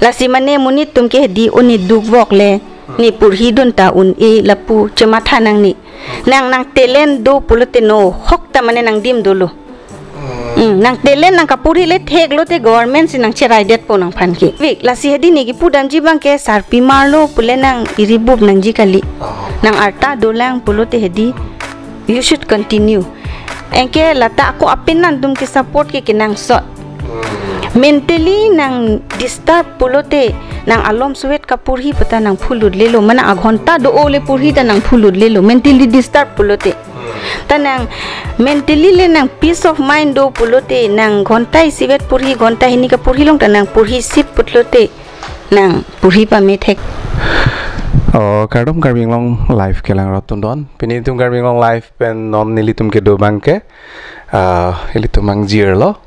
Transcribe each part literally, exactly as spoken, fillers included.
Lasi mane monit atum ke hedi, o ne dukvok le, ne purhidun ta un-e lapu chematha nangne. Nang, nang talent do pulote no, hok ta mane nangdim dolo. Hmm, nang talent nang kapurhi le theklote government si nang cheraidetpo nangphan ke. Vik, lasi hedi ne kipudamji abang ke sarpimar lo pule nang iribup nangji kali. Nang arta dolang pulote hedi, you should continue. Anke lata ako apenan atum ke support ke kenangsot. Mentally nang disturb pulote nang alom suet kapurhi puta nang phuludlelo, mane aghonta do-o le purhi ta nang phuludlelo, mentally disturb pulote. Ta nang mentally le nang peace of mind do pulote, nang ghonta isivet purhi, ghonta hini kapurhi along ta nang purhi sip pulote, nang purhi pamethek. Oh, kardom Karbi Anglong Live kelang rat atum don. Pini itum Karbi Anglong Live pen non nelitum kedo abang ke, ah, ilitum angjir lo,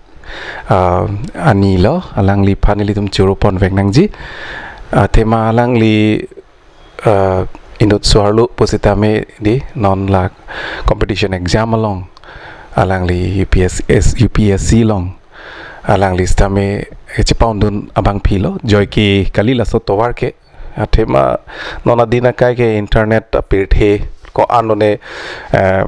ah, ani lo, alangliphan ilitum choro ponvek nangji. Ah, tema alangli, ah, inut so-arlo pusitame di non la competition exam along, alangli U P S S, U P S C along alangli sitame chepaundun abangpi lo, joike kali laso tovar ke. Athema non adin akai ke internet apirthe ko-an lone, eh,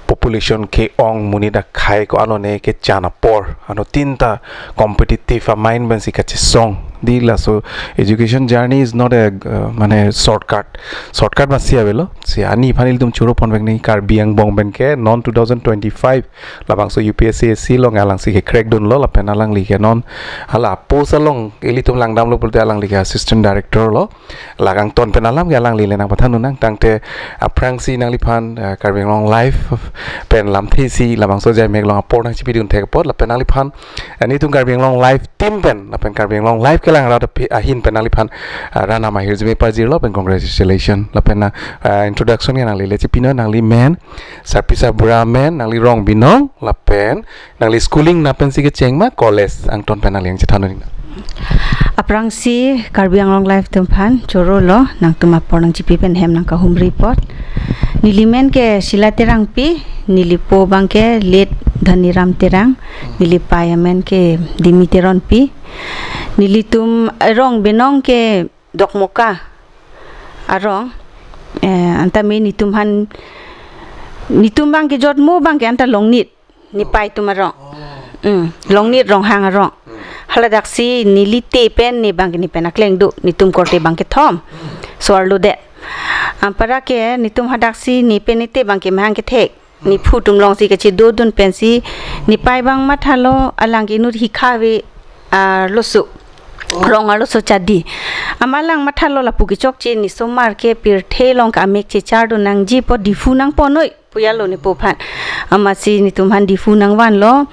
population ke-ong, monit akhei ko-an lone kechan apor, anuttin ta competitive a-mind pensi kachesong. Di laso education journey is not a, uh, mane shortcut. Shortcut masi avelo. Si ani aphan ilitum choro ponvek nangji, Karbi angbong pen ke non two thousand twenty-five labangso U P S C S C along alangsi ke crack dunlo, lapen alangli ke non hala post along ilitum langdamlo pulote alangli ke assistant director lo. La angton pen alam ke alangli le nangpathan nang, tangte aphrangsi nangliphan, eh, Karbi Anglong Live pen lamthe si labangso jaimek along apor nangchipidun thek apot, lapen nangliphan, eh, nelitum Karbi Anglong Live team pen lapen Karbi Anglong Live kelang rat aphi-, ahin pen nangliphan, eh, ranam ahirjume pajirlo pen congratulations. Lapen na, eh, introduction ke nangli le chipinon, nangli men, sarpi sarbura men, nangli rong binong, lapen nangli schooling na pensi kecheng ma college angton pen nangli nangchethan nang. Aphrangsi Karbi Anglong Live atum aphan choro lo, nangtum apor nangchipi pen hem nangkahumri apot. Neli men ke Sheila Terangpi, neli po abang ke late Dhaniram Terang, neli pei amen ke Dimi Teronpi. Nelitum rong binong ke Dokmoka arong, eh, anta me netum aphan, netum abang ke jotmo abang ke anta Longnit, nepei atum arong. Hmm, Longnit Ronghang arong. Haladak si neli te pen ne abang ke ne pen akleng do, netum korte abang kethom. So-arlo det. Anparta ke netum hadak si ne pen ne te abang ke mahang kethek. Nephu atum alongsi kachedodun pensi, nepei abang mathalo, alang ke inut hikha ave arloso, rong arloso chadi. Amat alang mathalo lapu kechokche, ne osomar ke pirthe along ke amek chechardun nangji apot Diphu nangponnoi pu alo nepo aphan. Amatsi netum aphan Diphu nangvanlo.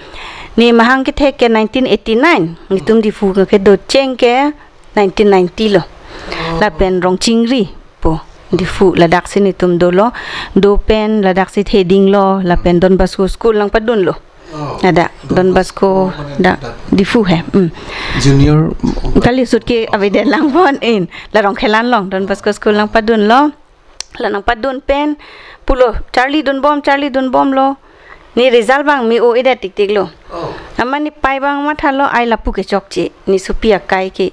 Ne mahang kethek ke nineteen eighty-nine. Netum Diphu ke kedocheng ke nineteen ninety lo. Lapen Rongchingri pu Diphu, ladak si netum dolo, do pen ladak si thedinglo, lapen Don Bosco School nangpadunlo. Oh. Ada Don Bosco, dak Diphu he. Hmm. Junior. Kali ahut ke avedet lang pon in. La Rongkhelan along Don Bosco School nangpadunlo. La nangpadun pen pulo, charlidunbom, charlidunbomlo. Ne result abang me-o-edet tiktiklo. Oh. Amat nepei abang mathalo, ai lapu kechokche, ne sopi akai ke.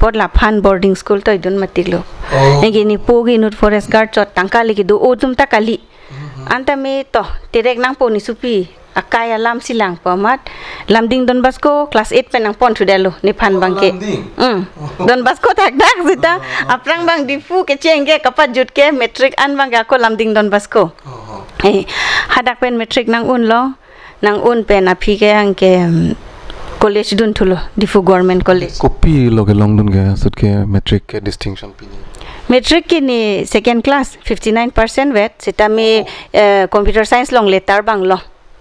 Apot laphan boarding school toidun matiklo. Oh. Anke nepo ke inut forest guard chot, tangka le kedo-o atum ta kali. Mhm. Anta me to, tirek nangpo, ne sopi akai alam si langpo amat. Lumding Don Bosco class eight pen nangponthudetlo nephan abang ke. Oh, Lumding. Hmm. Oh. Don Bosco thakthak seta. Oh, oh. Aphrang abang Diphu kecheng ke kapajut ke matric an abang ke ako Lumding Don Bosco. Oh, oh. Eh, hadak pen matric nang-unlo, nang-un pen aphi ke anke, um, college dunthulo, Diphu Government College. Kopilo kelongdun ke, ahut ke matric ke distinction pini? Matric ke ne second class, fifty-nine percent vet, seta me, oh, eh, computer science along letter abang lo.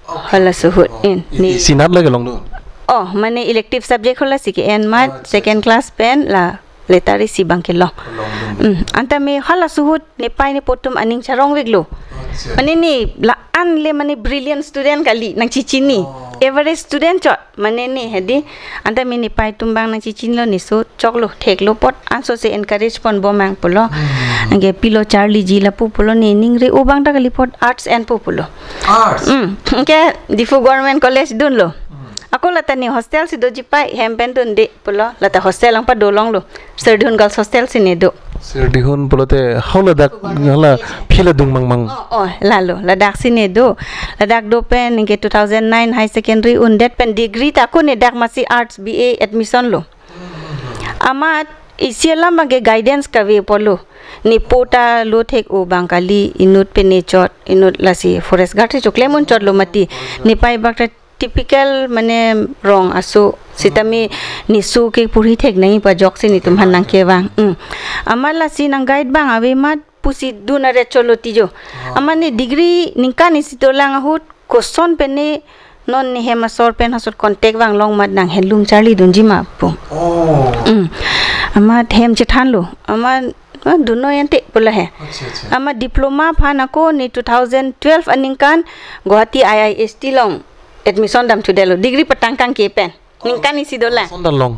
Okay. Halaso ahut, oh, in, i-, ne. Isi anat le kelongdun? Oh, mane elective subject halasi ke-en amat, acha, second, acha, class pen la letter isi abang ke lo. Kelongdun. Hmm, anta me halaso ahut nepei nepo atum aning charongveklo. Acha. Mane ne la-an le mane brilliant student kali nangchechini. Oh. Average student chot. Mane ne hedi, anta me nepei atum abang nangchechinilo, ne so choklo, theklo apot, anso se encourage ponbom nang pulo. Hmm. Anke pilo charliji lapu pulo, ne ningri-o abang ta kali apot arts enpo pulo. Arts? Hmm. Anke Diphu Government College dunlo. Hmm. Ako lata ne hostel si doji pai, hem pen dunde pulo, lata hostel ang pado longlo. Serdihun Girls Hostel si ne do. Serdihun pulote hau ladak hala phila dung mangmang. Oh, oh, lalo, ladak si ne do. Ladak do pen ke two thousand nine high secondary undet pen degree ta ako ne dak masi arts B A admission lo. Amat isi alam abangke guidance kave pulo. Ne po ta lo thek-o abang kali, inut pen ne chot, inut lasi forest guard si choklem un chotlo mati. Ne pai bak ta typical mane rong aso, sitame ne so ke purhi thek nangji pu ajok si netum aphan nangkevang. Hmm. Amat lasi nang guide abang ave amat pusi dun aret chotlo tijo. Amat ne degree ningkan isi dolang ahut koson pen ne non ne hem asor pen hasot contact vanglong amat nang handloom charli dunji ma pu. Oh. Hmm. Amat hem chethanlo. Amat, ah, dunnoi ante pulo he. Acha, acha. Amat diploma aphan ako ne two thousand twelve aningkan Guwahati I I S T along admission damthudetlo. Degree patang kangke pen. Ningkan isi dolang. Son dalong.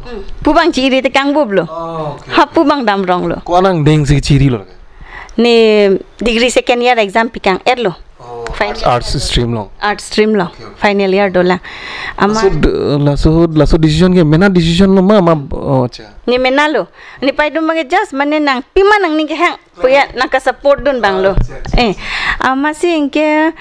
Hmm. Pu abang chiri te kangboblo. Oh, okay, okay. Hapu abang damronglo. Ko-an angdeng si chirilo? Ne degree second year exam pi kang-etlo. Oh, final arts, arts stream along. Arts stream along. Okay, okay. Final year dolang. Amat laso d-, laso, laso decision ke mena decision lo ma, ma, oh, acha. Ne menalo. Ne pai dun abangke just mane nangpima nangning kehang. Puya nangka support dun abanglo. Acha, acha, eh, acha. Amatsi anke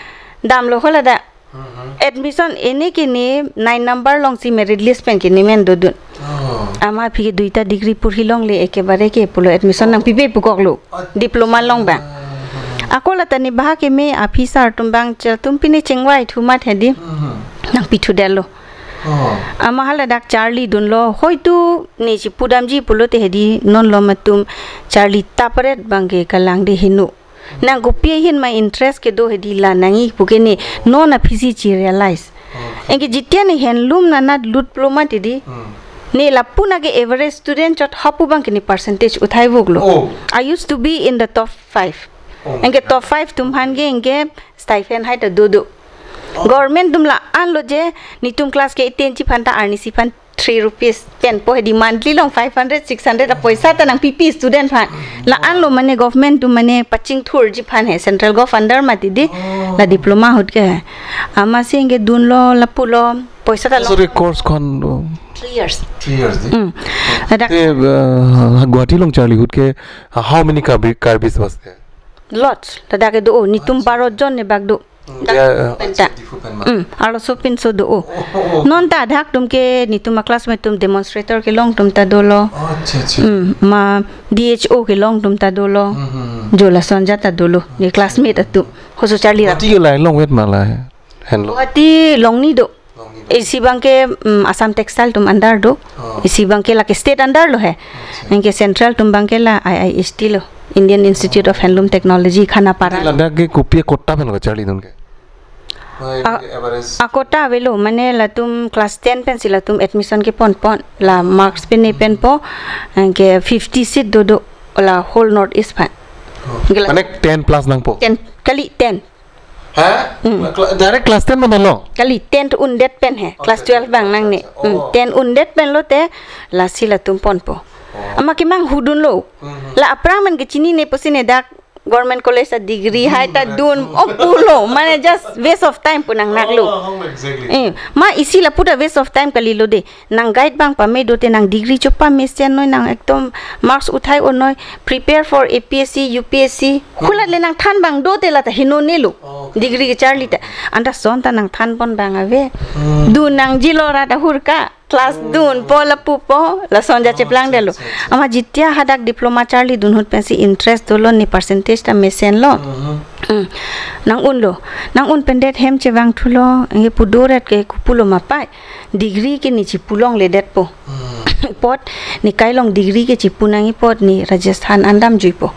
damlo haladak. Mhm. Admission ene ke ne nine number alongsi merit list pen ke ne men dodun. Oh. Amat aphi ke duita degree purhi longle ekebare ke pulo admission nangpipe pukoklo. Acha. Diploma along abang. Mhm. Ako lata ne bahak keme aphi sar atum abang chel atum pine chengvai thu amat hedi. Mhm. Nangpithudetlo. Oh. Amat haladak charli dunlo, hoitu ne chipudamji pulote hedi non lom atum charli tapret abangke kalang de hinu. Nang kopi ahin ma interest kedo hedi la nangji puke ne non aphisi chi realize. Okay. Anke jitia ne handloom nanat lutlo mati di. Hmm. Ne lapu na ke average student chot hapu abangke ne percentage uthai vuklo. Oh. I used to be in the top five. Oh. Anke top five atum aphan ke anke stipend hai ta dodo. Oh. Government atum la-anlo je netum class ke ten ji aphan ta arnisi aphan three rupees penpo hedi monthly along five hundred, six hundred apoisa ta nangpipe student aphan. La-anlo mane government atum mane pachingthurji aphan he, central gov under mati di. Oh. La diploma ahut ke he. Amatsi anke dunlo lapulo poisa ta. So long. The course ko-an lo? Three years. Three years di? Mm. Ladak. Te, uh, Guwahati along charli ahut ke, uh, how many Karbi, Karbis was there? Lots. Ladak ke do, oh, netum acha, baro acha, jon ne bak do. Hmm, dak ya, eh, penta. Acha, Diphu pen ma. Hmm, arloso pinso do, oh. Oh, oh, oh. Non ta dak atum ke netum a classmate atum demonstrator kelong atum ta dolo. Oh, acha, acha. Hmm, ma D H O kelong atum ta dolo. Hmm, hmm, hmm. Jo lason ja ta dolo. Ne classmate atum. Hoso charli rap. Guwahati ke la longvet ma la he? Handloom. Guwahati longni do. Longni do. Isi abangke, mm, Assam Textile atum under do. Oh. Isi abangke lake state under lo he. Acha. Anke central atum abangke la I I H T lo. Indian Institute of Handloom Technology, Khanapara. Ladak ke kopi a-quota pen lo charlidun ke? Mai a, average. A-quota avelo, mane latum class ten pensi latum admission keponpon, la marks pen ne penpo, anke fifty seat dodo, la whole North East aphan. Oh. Anke la mane ten plus nangpo? Ten, kali ten. Ha? Hmm. Cla-, direct class ten ma dolo? Kali, tenth undet pen he. Oh, class twelve abang nangne. Acha, acha. Hmm, oh. Ten undet pen lote, lasi latum ponpo. Oh. Amat kemang hudunlo. Hmm, hmm. La aphrang amen kechinine pusi ne dak government college ta degree, hmm, hai ta, hmm, dun, hmm, oh, pulo. Mane just waste of time pu nangnaklo. Oh, oh, exactly. Eh, ma isi lapu ta waste of time kalilo de. Nang guide abang pame dote nang degree chopamesen noi, nang ekdom marks uthai-o noi, prepare for A P S C, U P S C. Hmm. Kulat le nang than abang dote lata hinone lo. Okay. Degree kecharli ta. Anta son ta nang thanpon abang ave. Hmm. Dun nangjilo rat ahur ka. Class, oh, dunpo lapupo, lason ja, oh, cheplang, acha, delo. Acha, acha. Amat jitia hadak diploma charlidun ahut pensi interest dolo ne percentage ta mesenlo. Hmm. Hmm. Nang unlo. Nang un pendet hem chevangthulo, anke pudoret ke kopulo ma pai. Degree ke ne chipu longledetpo. Hmm. Apot ne kai along degree ke chipu nangji apot ne Rajasthan an damjuipo.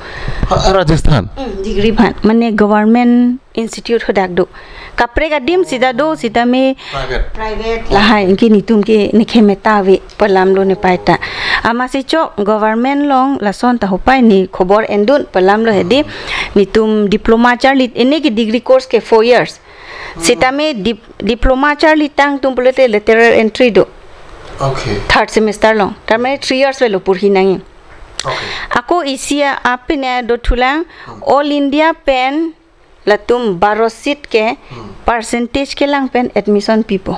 Ha, Rajasthan? Hmm, degree aphan. Mane government institute hadak do. Kaprek adim sida do, sitame private, private lahai, anke netum ke ne khemeta ave pu alamlo ne pai ta. Amatsi chok government along lason ta hopai ne khobor endun pu alamlo hedi. Hmm. Netum diploma charli, ene ke degree course ke four years. Hmm. Sitame dip-, diploma charlitang atum pulote lateral entry do. Okay. Third semester along. Tame three years avelo purhi nangji. Okay. Ako isi a-, apine dothulang, hmm, All India pen latum baro seat ke, hmm, percentage kelang pen admission pipo.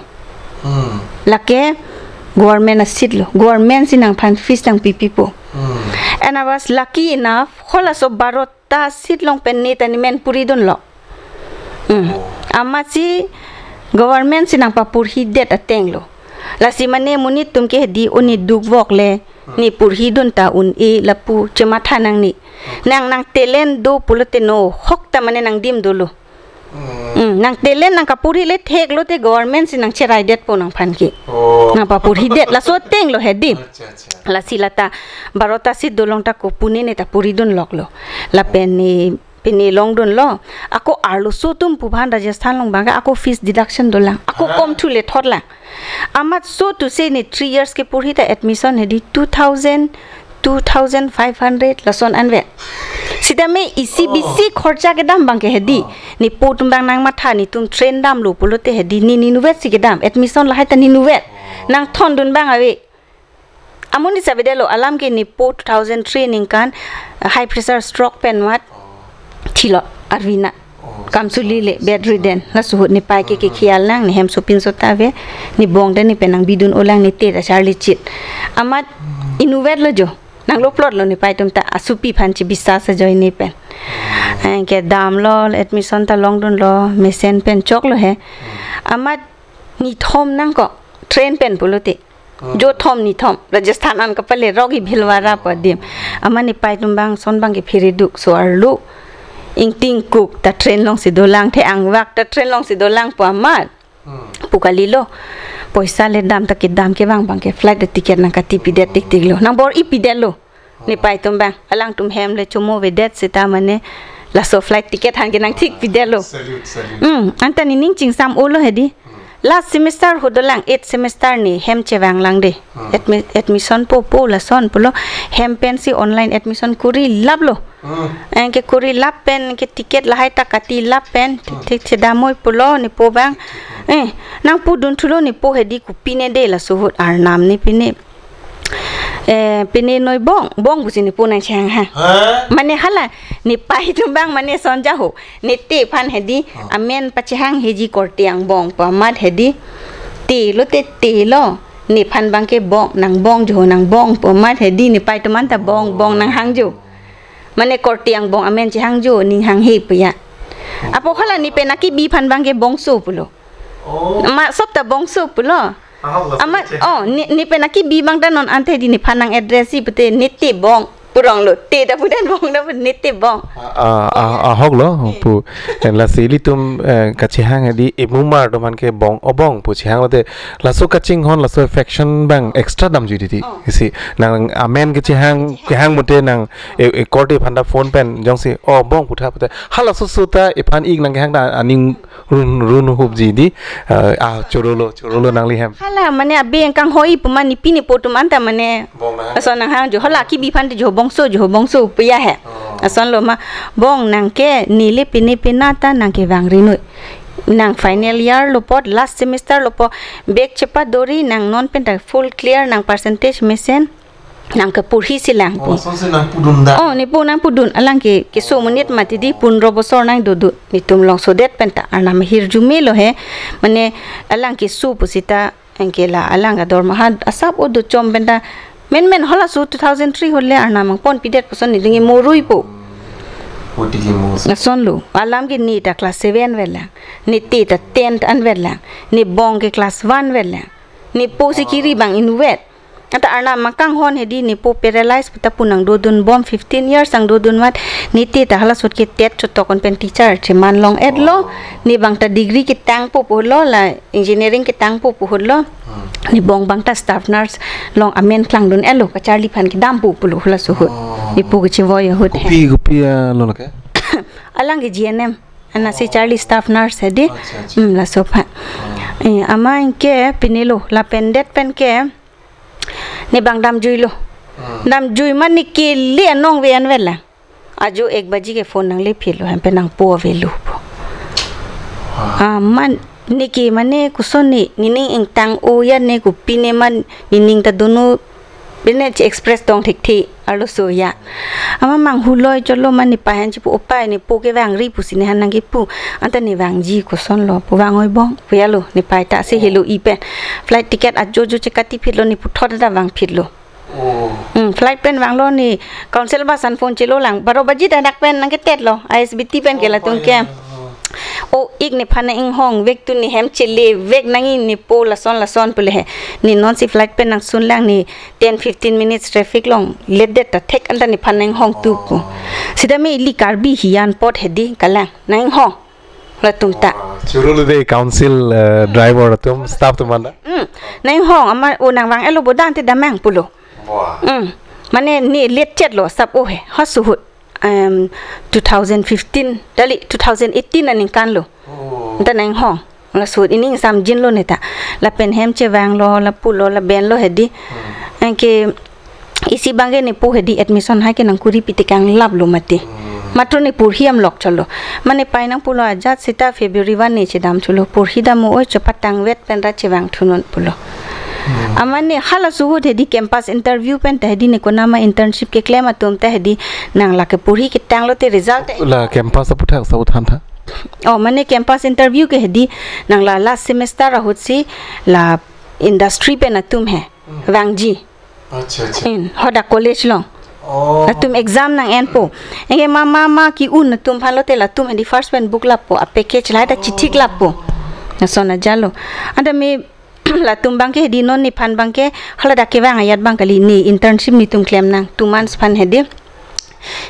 Hmm. Lake government a-seat lo. Government si nangphan fees nangpipipo. Hmm. And I was lucky enough, halaso barota seat along pen ne ta ne men puri dunlo. Hmm. Oh. Amatsi government si nangpapurhidet ateng lo. Lasi mane monit atum ke hedi, o ne dukvok le, hmm, ne purhidun ta un-e lapu chematha nangne. Hmm. Nang, nang talent do pulote no, hok ta mane nangdim dolo. Hmm. Hmm, nang talent nangkapurhi le theklo te government si nangcheraidetpo nangphan ke. Oh. Nangpapurhidet, laso ateng lo hedi. Acha, acha. Lasi lata barota seat dolong ta ko pune ne ta puri dunlok lo. Lapen ne pine longdunlo. Ako arloso atum pu aphan Rajasthan along abang ke ako fees deduction dolang. Ako, ha? Kom thu le thotlang. Amat so to say ne three years kepurhi ta admission hedi two thousand, two thousand five hundred lason anvet. Sitame isi, oh, bisi khorcha kedam abang ke hedi. Oh. Nepo atum abang nangmatha, netum train damlo pulote hedi, ne inutvet si kedam. Admission lahai ta ne inutvet. Oh. Nangthondun abang ave. Amonit si avedetlo, alam ke nepo two thousand three aningkan, uh, high pressure stroke pen amat thilo, arvina. Oh, kamsuli le, sorry, bedridden. Sorry. Laso ahut nepei ke, hmm, kekhial nang, ne hem sopinso ta ave, ne bong ta ne pen nangbidun-olang, ne te ta charli chit. Amat, hmm, inutvetlo jo. Nanglo plot lo nepei atum ta, asopi aphan chebisas ajoine pen. Hmm. Eh, kedamlo, admission ta longdunlo, mesen pen choklo he. Hmm. Amat nithom nangkok, train pen pulote. Hmm. Jo thom nithom, Rajasthan an kapale rok i Bhilwara pu adim. Amat nepei atum abang ason abang ke phereduk, so arlo. Ingtingkuk ta train along si dolang, the-angvak ta train along si dolang pu amat. Hmm. Pu kalilo. Poisa le dam ta kedam kevang abang ke flight ticket nangkatipidet tiktiklo. Nangbor-i pidetlo. Nepei atum abang, alangtum hem le chomo avedet seta mane laso flight ticket aphan ke nangthikpidetlo. Salute, salute. Hmm, anta nening chingsam-olo hedi. Hmm. Last semester ahut dolang, eighth semester ne hem chevanglang de. Hmm. Admi-, admission po po lason pulo, hem pensi online admission kuri laplo. Hmm. Anke kuri lap pen ke ticket lahai ta kati lap pen, hmm, thik thik chedamnoi pulo nepo abang. Thik thik, hmm. Eh, nangpudun thulo nepo hedi, kopine de laso ahut arnam ne pine. Eh, pine noi bong, bong pusi nepo nangchehang ha. Ha? Mane hala, nepei atum abang mane sonja ho. Ne te aphan hedi, oh, amen pachehangheji korte angbong pu amat hedi. Telo te telo. Nephan abang ke bong, nangbong jo, nangbong pu amat hedi, nepei atum anta bong, bong nanghang jo. Mane korte angbong amen chehang jo, ning hanghe pu ya. Apo hala ne pen akibi aphan abang ke bongso pulo. Oh. Amat sop ta bongso pulo. Ahok laso amat, chehang. Oh, ne, ne pen akibi abang ta non ante di nephan nang-address-i pute ne te bong. Purong lo, te ta pudet bong ta pu ne te bong. Ah, ah, ah, ahok lo, eh, pu. En lasi ilitum, eh, kachehang hedi emumar atum aphan ke bong, o bong pu chehang lote. Laso kachinghon, laso affection abang extra damjui titi. Oh. Isi, nang amen kechehang, kehang mute nang, e, e, korte aphan ta phone pen, jongsi, o bong putha pute. Halaso so ta, ephan ik nangkehang ta aning run, run hupji di, eh, ah, chorolo, chorolo nangli hem. Hala, mane abi engkang hoi pu mane pine po atum anta mane. Bong na. Ason nanghang jo, hala akibi aphan te jo bongso, jo bongso pu ya he. Oh. Ason lo ma, bong nang ke, neli pine pina ta nang kevangrinoi. Nang final year lo apot, last semester lo apot, back chepadori nang non pen ta full clear nang percentage mesen. Nang kepurhi silang pu. Oh, so si nangpudun da. Oh, nepo nangpudun, alang ke, keso monit mati di pundro bosor nangdodun. Netum longsodet pen ta, arnam ahirjume lo he. Mane, alang keso pusita, anke la, alang ka dormaha asap o dochom pen ta. Menmen halaso two thousand three ahut le arnam nangponpidet puson ne dingi morui po. Putiki mos. Lason lo, alam ke ne ta class seven vetlang. Ne te ta tenth an vetlang. Ne bong ke class one vetlang. Nepo si kiri abang inutvet. Anta arnam nangkanghon hedi nepo paralyze puta pu nangdodun bom fifteen years nangdodun mat, ne te ta halaso ahut ke TET chotok on pen teacher cheman long-etlo, oh, ne abang ta degree ketang po pulo la engineering ketang po pulo, hmm, ne bong abang ta staff nurse along amen klangdun-etlo kacharli aphan kedam po pulo halaso ahut, oh, nepo kechevoi ahut he. Kopi, kopi, ah, lo lo ke? Alang ke G N M, ana si, oh, charli staff nurse hedi, acha, acha, hmm, laso aphan. Oh. Eh, amat ke pine lo, lapen det pen ke, ne abang damjuilo. Hmm. Damjui mat ne kele anong ave an vetlang. Ajo ek baji ke phone nangle philo, hem pen nangpo avelo. Ah. Ah, man, ne ke mane koson ne, nening ingtang-o ya ne kopi ne man, nening ta dono, bene che express tong thik thik. Arloso ya. Amat manghuloi cholo, amat nepei aphan chipu, opai, nepo kevangri pusi nephan nangkipu. Anta ne vangji kosonlo, pu vang-oi bong. Pu ya lo, nepei ta si helo ipen. Flight ticket ajojo chekati phitlo, ne puthot ta vang phitlo. Oh. Hmm, flight pen vanglo, ne council bus an phone chelo lang. Baro baji ta dak pen nangketetlo. I S B T pen ke latum ke. Oh, ik nephan nang-inghong vek tu, ne hem chelevek nangji, nepo lason lason pule he. Ne nonsi flight pen nangsun lang, ne ten fifteen minutes traffic along ledet ta thek anta nephan nang-inghong tu pu. Sitame ili Karbi hiyan apot hedi kalang nang-inghong latum ta. Choro lo de council, eh, driver atum, staff atum anta. Hmm. Nang-inghong, amat o nangvang-etlo bo, dante damnang pulo. Wah. Hmm. Mane ne let chetlo sap o he. Halaso ahut, em, two thousand fifteen, dali two thousand eighteen aningkan lo. Oh. Anta nang-inghong. Laso ahut ining samjinlo ne ta. Lapen hem chevanglo, lapulo, labenlo hedi. Hmm. Anke isi abangke nepo hedi admission hai ke nangkuri pi tekang laplo mati. Hmm. Matro ne porhi amlok cholo. Mane pei nangpulo ajat sita February one ne chedam thulo. Porhi dam-o, oi, chepatang vet pen ra chevang thunon pulo. Hmm. Amat ne halaso ahut hedi campus interview pen ta hedi, ne konama internship keklem atum ta hedi, nang lake porhi ketanglo te result ta. La campus aputhak sa uthantha. Oh, mane campus interview ke hedi, nang la last semester ahut si la industry pen atum he. Hmm. Vangji. Acha, acha. In, hadak college along. Oh. Latum exam nang-enpo. Anke ma, ma, ma ke-un atum aphan lote latum hedi first pen book lappo, a package lahai ta chithik lappo. Lason ajat lo. Anta me latum abangke hedi non nephan abangke haladak kevang ajat abang kali, ne internship netum klem nang two months aphan hedi.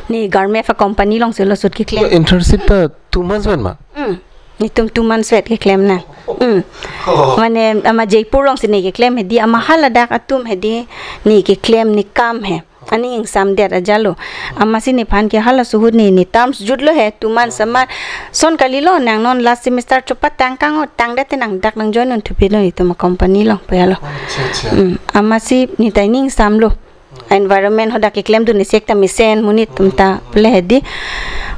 Ne Garmef a company along si laso ahut keklem. Internship ta two months pen ma? Hmm. Netum two months vet keklem nang. Hmm. Oh. Mane amat Jaipur along si ne keklem hedi, amat haladak atum hedi ne keklem ne kam he. Aning ingsamdet ajat lo. Amatsi nephan ke halaso ahut ne, ne terms jutlo he, two months amat. Son kalilo, nang non last semester chepatang kang-o, tangdet te nang dak nang join-un thupilo netum a company along pu ya lo. Acha, acha. Hmm. Amatsi ne ta ining samlo. Environment hadak keklemdun isi ekta mesen monit atum ta pule hedi.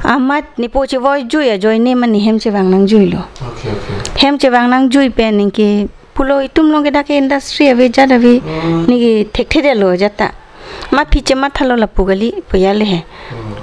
Amat nepo chevoi jui ajoine mane hem chevang nangjui lo. Okay, okay. Hem chevang nangjui pen anke pulo, itum along ke dak ke industry ave, ajat ave. Hmm. Ne ke thekthedetlo ajat ta. Ma phi chemathalo lapu kali pu ya le he. Hmm.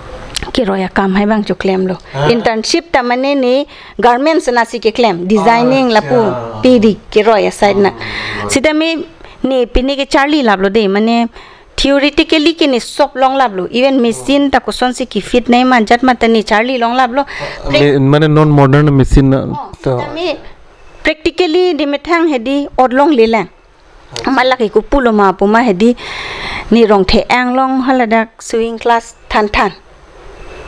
Keroi akam hai abang choklem lo. Ah. Internship ta mane ne garments anatsi keklem, designing lapu. Acha. Piri keroi aside na. Hmm. Sitame ne pine ke charli laplo de, mane theoretically ke ne sob long laplo. Even machine ta kosonsi kefit nangji ma ajat ma ta ne charli long laplo. Ah, me-, mane non modern machine na. Oh, to. Sitame practically ne methang hedi ot longle lang. Amat lake kopulo ma pu ma hedi, ne Rongthe Anglong haladak sewing class thanthan.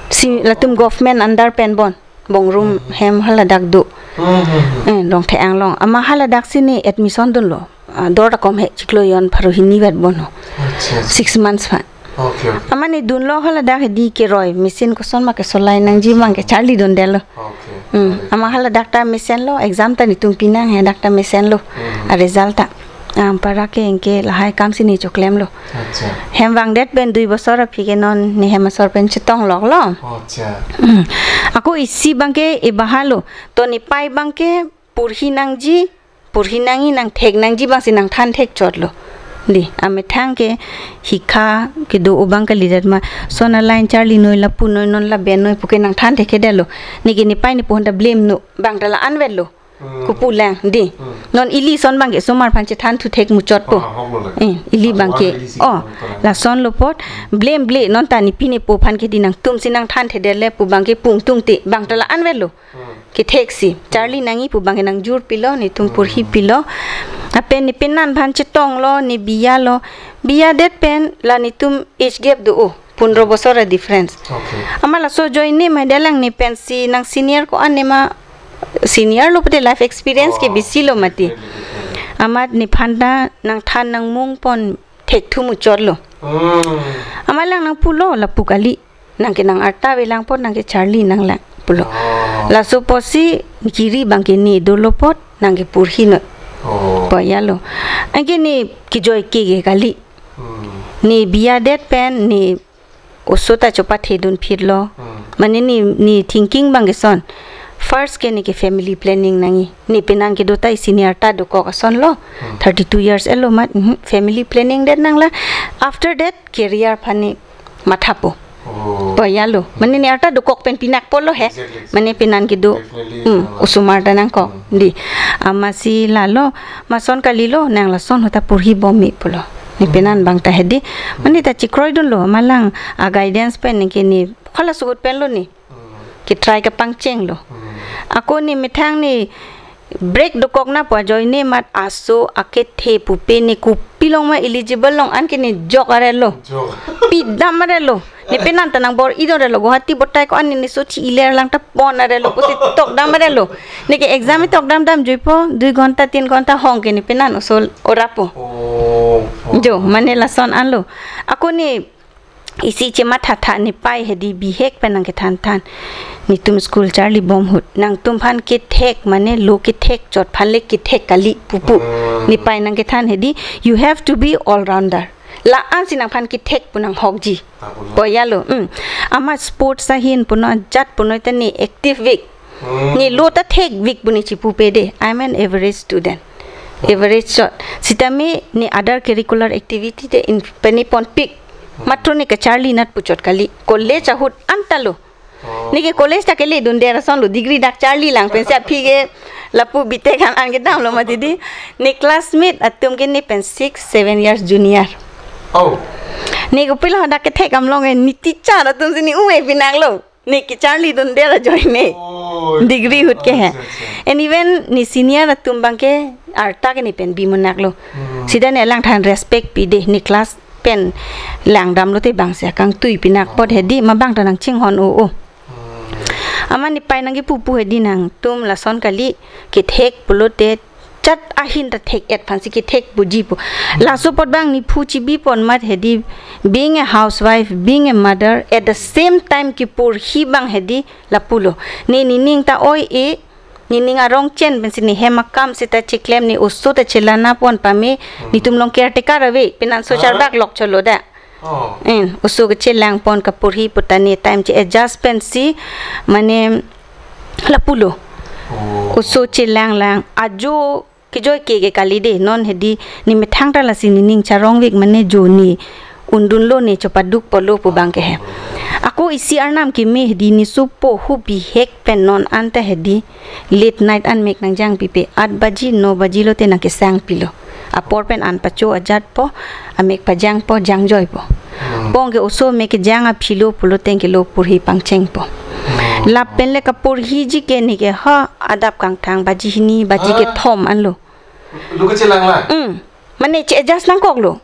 Si latum government under pen bon, Bongrung hem haladak do. Hmm, hmm, hmm. Eh, Rongthe Anglong. Amat haladak si ne admission dunlo. Ah, dor ta kom he, chiklo jon pharo hini vet bon ho. Acha, acha. Six months aphan. Okay, okay. Amat ne dunlo, haladak hedi keroi, machine koson ma kesolai nangji abang ke charlidundetlo. Okay. Hmm. Charli. Amat haladak ta mesenlo, exam ta netum pinang he, dak ta mesenlo. Hmm. A result ta. Anpara ke anke lahai akam si ne choklemlo. Acha. Hem vangdet pen dui bosor aphi ke non ne hem asor pen chetongloklo. Acha. Hmm. Ako isi abang ke e bahalo. To nepei abang ke porhi nangji, porhi nangji, nangthek nangji abang si nangthan thekchotlo. Di, amethang ke hikha kedo-o abang kalidet ma, son a line charlinoi, lapunoi, non labenoi pu ke nangthan thekthedetlo. Ne ke nepei nepo aphanta blame-non, bang ta la-an vetlo. Hmm. Kopu lang, di. Hmm. Non ili son abang ke osomar aphan chethan thuthek muchotpo. Ah, hoklo le. Eh, ili abang ke. Wan ili si oh, kopu lang. Lasonlo apot, blame ble, non ta nepei nepo aphan ke di nangtum si nangthan thekthedet le pu abang ke pung tungte, bang ta la-an vetlo. Hmm. Kethek si, charli nangji pu abang ke nangjur pilo, netum porhi pilo. Lapen ne penan aphan chetonglo, ne biyalo. Biyadet pen la netum age gap do-o, pundro bosor a difference. Okay. Amat laso ajoine ma hedi alang ne pensi nang senior ko-an ne ma, senior lo pute life experience ke bisi lo mati. Oh, okay, okay. Amat nephanta nangthan nangmung pon thekthu muchotlo. Hmm. Amat alang nangpulo, lapu kali. Nang ke nang arta avelang apot nang ke charli nanglang pulo. Oh. Laso apotsi kiri abang ke ne dolo apot nang ke porhinoi. Oh. Pu ya lo. Anke ne kejoi ke ke kali. Hmm. Ne biyadet pen ne oso ta chopathedun phitlo. Hmm. Mane ne, ne thinking abang ke son. First ke neke family planning nangji. Ne penan kedo ta isi ne arta dokok ason lo. Hmm. Thirty-two years elo mat, mhm, family planning det nanglang. After that, career aphan ne mathapo. Oh. Pajalo. Mane ne arta dokok pen pinakpo lo he. Exactly. Mane penan kedo. Definitely. Hmm, nanglang. Osomar ta nangkok. Hmm. Dei. Amatsi lalo, lason kalilo, nang lason ahut ta porhibom me pulo. Ne, hmm, penan abang ta he dei. Hmm. Mane ta chekroidunlo, amat lang a guidance pen neke ne, hala suhut pen lo ne. Hmm. Ke-try kapangcheng lo. Hmm. Ako ne methang ne break dokok na pu ajoine mat aso akethe pupe ne kopilong ma eligible long an ke ne jok arelo. Jok. Pidam arelo. Ne penan ta nang bor-idun arelo. Guwahati botai ko-an ne sochi iler lang ta pon arelo. Pusi tokdam arelo. Neke exam tokdam damjuipo. Dui ghonta, tin ghonta hong ke ne penan oso orapo. Oh, oh. Jo, mane lason anlo. Ako ne isi chemathatha ne pei he dei bihek pen nangkethan than. Netum school charlibom ahut. Nangtum aphan kethek mane lo kethek chot aphan le kethek kali pupu. Hmm. Ne pei nangkethan he dei, you have to be all-rounder. La-ansi nangphan kethek pu nanghokji. Tapulo. Pajalo. Hmm. Amat sports ahin punon ajat punon ta ne active-vik. Hmm. Ne lo ta thekvik pu ne chipupe dei. I'm an average student. Average chot. Sitame ne other curricular activity te in pene ponpik. Matro ne kacharli nat puchot kali. College ahut anta lo. Oh. Neke college ta kele dunde ason lo. Degree dak charli lang pensi aphi ke lapu B.Tech an an kedam lo mati dei. Ne classmate atum ke ne pen six, seven years junior. Oh. Ne kopilo dak kethek amlong e ne teacher atumsi ne uve pinaklo. Ne kacharlidunde ajoine. Oh, degree ahut ke he. Acha, acha. And even ne senior atum abang ke arta ke ne pen bimonaklo. Hmm. Sita ne langthan respect pi dei ne class pen langdamlo te bangsi akangtui pinak apot he dei ma bang ta nangchinghon o o. Hmm. Amat ne pei nangkipupu he dei nangtum lason kali kethek pulote chat ahin ta thek-et aphansi kethek puji pu. Hmm. Laso apot abang nephu chibipon mat he dei being a housewife, being a mother, at the same time keporhi abang he dei lapulo. Ne nening ta oi-e, nening arong chen pensi ne hem akam sita cheklem ne oso ta chelanapon pame, hmm, netum along caretaker ave, penan so, ah, charbak lok cholo da. Oh. En, oso kachelangpon kaporhi pu ta ne time che-adjust pensi, mane lapulo. Oh. Oso chelanglang, ajo kejoi ke ke kali dei, non he dei, ne methang ta lasi nening charongvik mane jo ne undunlo ne chopadukpolo pu abang ke he. Ako isi arnam keme he dei ne sopo hu bihek pen non anta he dei, late night an mek nangjang pipe, aat baji, no baji lote nangkesang pilo. Apor pen an pacho ajatpo, amek pajangpo, jangjoipo. Hmm. Pong ke oso mek kejang aphi lo pulote ke lo porhi pangchengpo. Hmm. Lapen le kaporhiji ke neke ha adap kangthang baji hini, baji, ah, kethom anlo. Lo kachelang lang? Hmm. Mane che-adjust nangkoklo.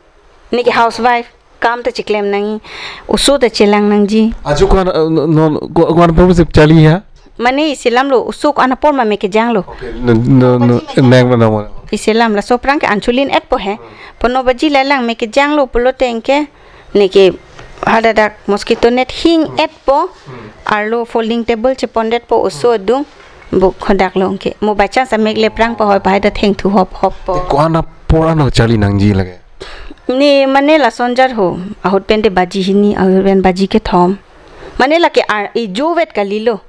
Neke housewife, kam ta cheklem nangji, oso ta chelang nangji. Ajo ko-an, eh, non, non, ko-, ko-an apor si charli ha? Mane isi alam lo, oso ko-an apor ma mek kejanglo. Okay, no, no, no, nang ma nang ma. Isi alam laso aphrang ke an cholin-etpo he. Hmm. Pon no baji le lang mek kejanglo pulote ke neke hadak dak mosquito net hing, hmm, etpo. Hmm. Arlo folding table chepondetpo oso, hmm, adung. Buk hadak along ke. Mo by chance amek le prang pahoi pahai ta thengthu hop hoppo. Te ko-an apor an charli nangji lake? Ne mane lason ajat ho. Ahut pen te baji hini, ahut pen baji kethom. Mane lake ar-, ejovet kalilo.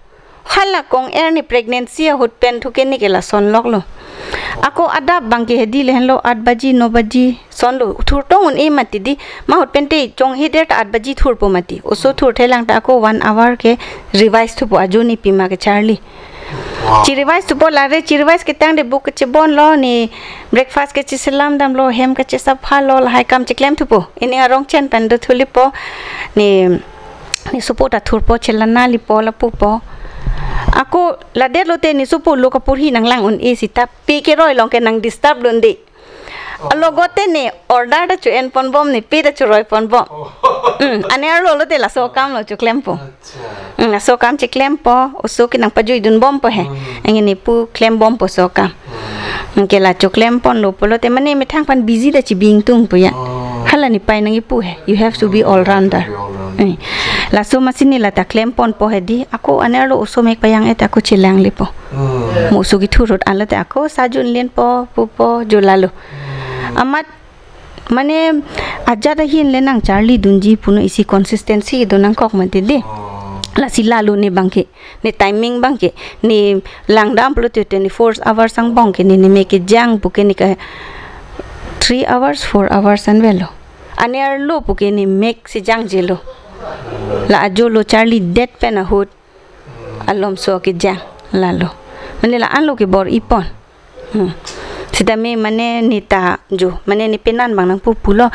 Hala kong-er ne pregnancy ahut pen thu ke neke lason loklo. Ako adap abang ke he dei le henlo aat baji, no baji. Sonlo, thurtong un-e mati dei, ma ahut pen te chonghe der ta aat baji thurpo mati. Oso thurthe lang ta ako one hour ke revise thupo ajo ne pima kacharli. Wow. Che-revise thupo lare, che-revise ketang te buk kachebonlo ne breakfast kacheselam damlo, hem kachesaphalo, lahai kam cheklem thupo. Nening arong chen pen do thulipo ne, ne sopo ta thurpo chelana lipo lapupo. Ako ladet lote ne sopo lo kaporhi nanglang un-e sita pe keroi along ke nang disturb dunde. Oh. Alogote ne order ta cho-enponbom ne pe ta choroiponbom. Oh. Hmm, ane arlo lote laso, oh, kamlo choklempo. Acha. Hmm, laso kam cheklempo, oso ke nangpajuidunbompo he. Hmm. Anke ne pu klembompo laso kam. Hmm. Hmm, ke la choklemponlo pulote mane methang aphan busy ta chibingtung pu ya. Oh. Hala ne pei nangkipu he. You have to be all rounder. Be all rounder. Hmm. Laso amatsi ne la ta klemponpo he dei. Ako ane arlo oso mek pajang-et ako chelanglepo. Hmm. Mo oso kethur ahut anlo te ako sajun linpo, pupo, jo lalo. Hmm. Amat mane ajat ahin le nangcharlidunji punon isi consistency do nangkok mati dei. Oh. Lasi lalo ne abangke, ne timing abangke, ne langdam pulote twenty-four hours angbong ke ne, ne mek kejang pu ke ne ka three hours, four hours an avelo. Anerlo pu ke ne mek si jangjelo. La ajo lo charlidet pen ahut alomso kejang lalo. Mane la-anlo ke bor-ipon. Hmm. Sitame mane ne ta jo, mane ne penan abang nangpu pulo.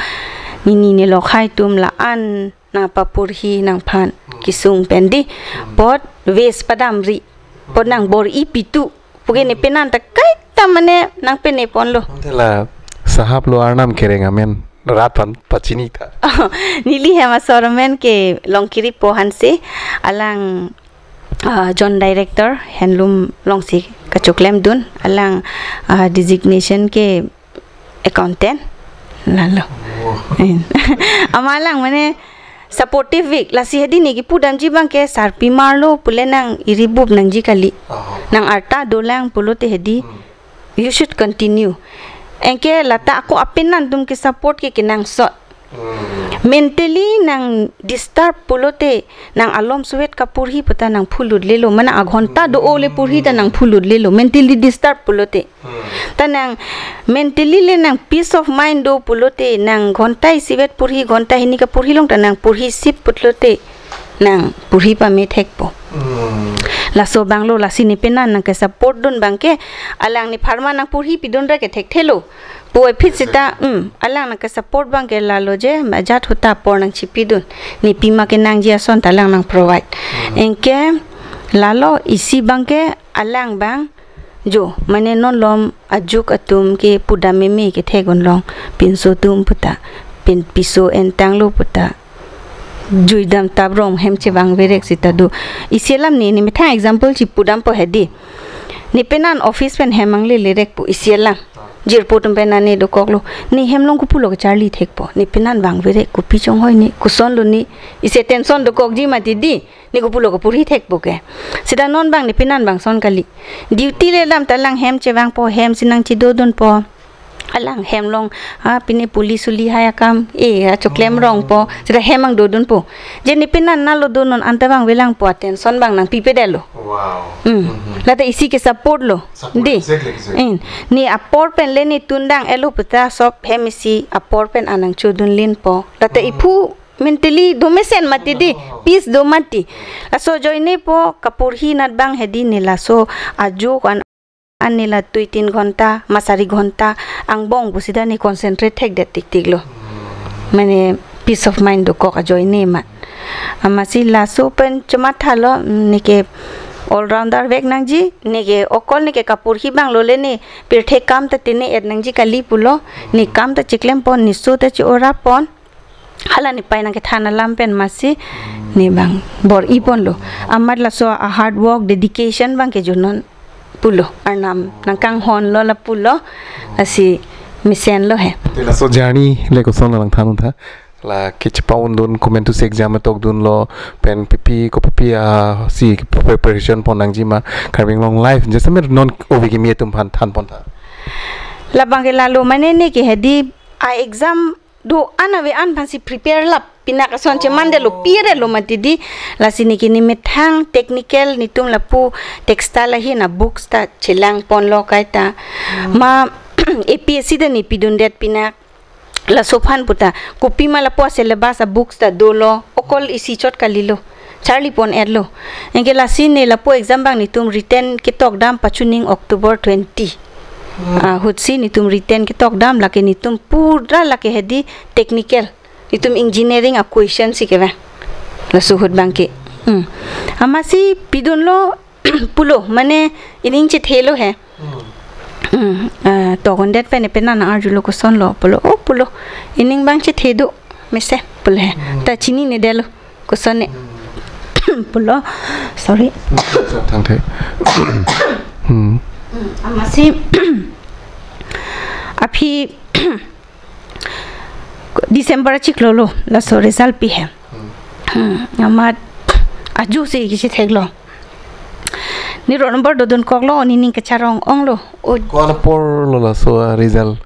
Nini ne lokhai atum la-an nangpaporhi nangphan kesung pen di. Apot waste padamri. Apot nangbor-ipi tu. Pu ke ne penan ta kaita mane nangpeneponlo. Ante la sahap lo Arnam kereng amen rat aphan pachini tha. Neli hem asor amen ke Longkiri po Hanse, alang, ah, Joint Director Handloom alongsi kachoklemdun, alang, ah, designation ke accountant. Lalo. Wah. Eh. Amat alang mane supportive vek, lasi hedi ne kepudamji abangke sarpimar lo pule nang iri bup nangji kali. Oh. Nang arta dolang pulote hedi. Hmm. You should continue. Anke lata ako apenan atum ke support ke kenangsot. Hmm. Mentally nang disturb pulote nang alomsovet kaporhi puta nang phulutlelo. Mane aghonta do-o le porhi ta nang phulutlelo. Mentally disturb pulote. Hmm. Ta nang mentally le nang peace of mind do pulote nang ghonta isivet porhi, ghonta hini kaporhi along ta nang porhi sip pulote nang porhi pamethekpo. Hmm. Laso abanglo, lasi ne penan nangkesupport dun abangke, alang nephan ma nangporhi pidun ra kethekthelo. Pu aphi sita, hmm, alang nangkesupport abangke lalo je, ajat ahut ta apor nangchipidun. Ne pima kenangji ason ta alang nang provide. Hmm. Anke lalo isi abangke alang abang jo, mane non malom ajuk atum ke pudam meme kethek unlong, pinso atum puta, pin piso entanglo puta, juidam taprong hem chevangverek sita do. Isi alam ne, ne methang example chipudampo hedi. Ne penan office pen hem angle lerek pu isi alam. Jirpo atum pen nane dokoklo. Ne hem along kopulo kecharli thekpo. Ne penan vangverek, kopi chonghoi ne, kosonlo ne. Isi tension dokokji mati di. Ne kopulo kaporhi thekpo ke. Sita non abang ne penan abang ason kali. Duty le dam ta alang hem chevangpo, hem si nangchidodunpo. Alang hem along, ah, pine puli suli hai akam, eh, achoklem rongpo. Sita hem angdodunpo. Je ne penan nalo do non anta abang velangpo, tension abang nangpipedetlo. Wow. Hmm. Mhm. Lata isi kesupport lo. Support, di. Exactly, exactly. Hmm. Ne apor pen le ne tundang elo puta sop hem isi apor pen an nangchodunlinpo. Lata, mhm, iphu mentally do mesen mati di, oh, peace do mati. Laso ajoinepo kaporhi anat abang hedi ne laso ajo ko-an, an ne la dui tin ghonta, ma sari ghonta angbong pu sita ne concentrate thekdet tiktiklo. Mane peace of mind dokok ajoine ma. Amatsi laso pen chomathalo, mm, ne ke all rounder vek nangji, ne ke okol ne ke kaporhi abang lo le ne pirthe akam ta tene-et nangji kali pulo, ne akam ta chiklempo, ne so ta chi-orapon. Hala ne pai nangkethan alam pen amatsi ne abang bor-iponlo. Amat laso a-hard work, dedication abangke jo non pulo. Arnam nangkanghonlo lapulo. Lasi mesenlo he. Te laso journey le koson nangthan untha. La kechepa-undun, komantusi exam tokdunlo, pen pipi kopipi, ah, si preparation pon nangji ma, Karbi Anglong Live, jasemet non ove kimi atum aphan thanpontha. Labangke lalo mane ne ke hedi a-exam do-an ave-an aphansi prepare lap. Pinak ason chemandetlo, oh, pirelo mati di. Lasi ne ke ne methang technical netum lapu textile ahin a-books ta chelangponlo kaita. Hmm. Ma A P S C ta ne pidundet pinak. Laso aphan puta. Kopima lapu a-syllabus a-books ta dolo. Okol isi chot kalilo. Charlipon-etlo. Anke lasi ne lapu exam abang netum written ketok dam pachuning October twenty. Hmm. Ah, ahutsi netum written ketok dam lake netum pura lake hedi technical. Netum engineering a-question si kevang. Laso ahut abangke. Hmm. Amatsi pidunlo pulo, mane ining chethelo he. Hmm. Hmm. Ah, tokondet pen ne penan arjulo kosonlo pulo. Oh, pulo. Ining abang chethedo mesen pulo he. Hmm. Ta chininedetlo. Kosonne. Hmm. Pulo. Sorry. Thangthe. Hmm. Hmm, amatsi aphi December achiklo lo, laso result pi he. Hmm. Hmm, amat ajo si kechetheklo. Ne roll number dodunkoklo, ne ning kacharong-onglo. O. Ko-an aporlo laso a-result?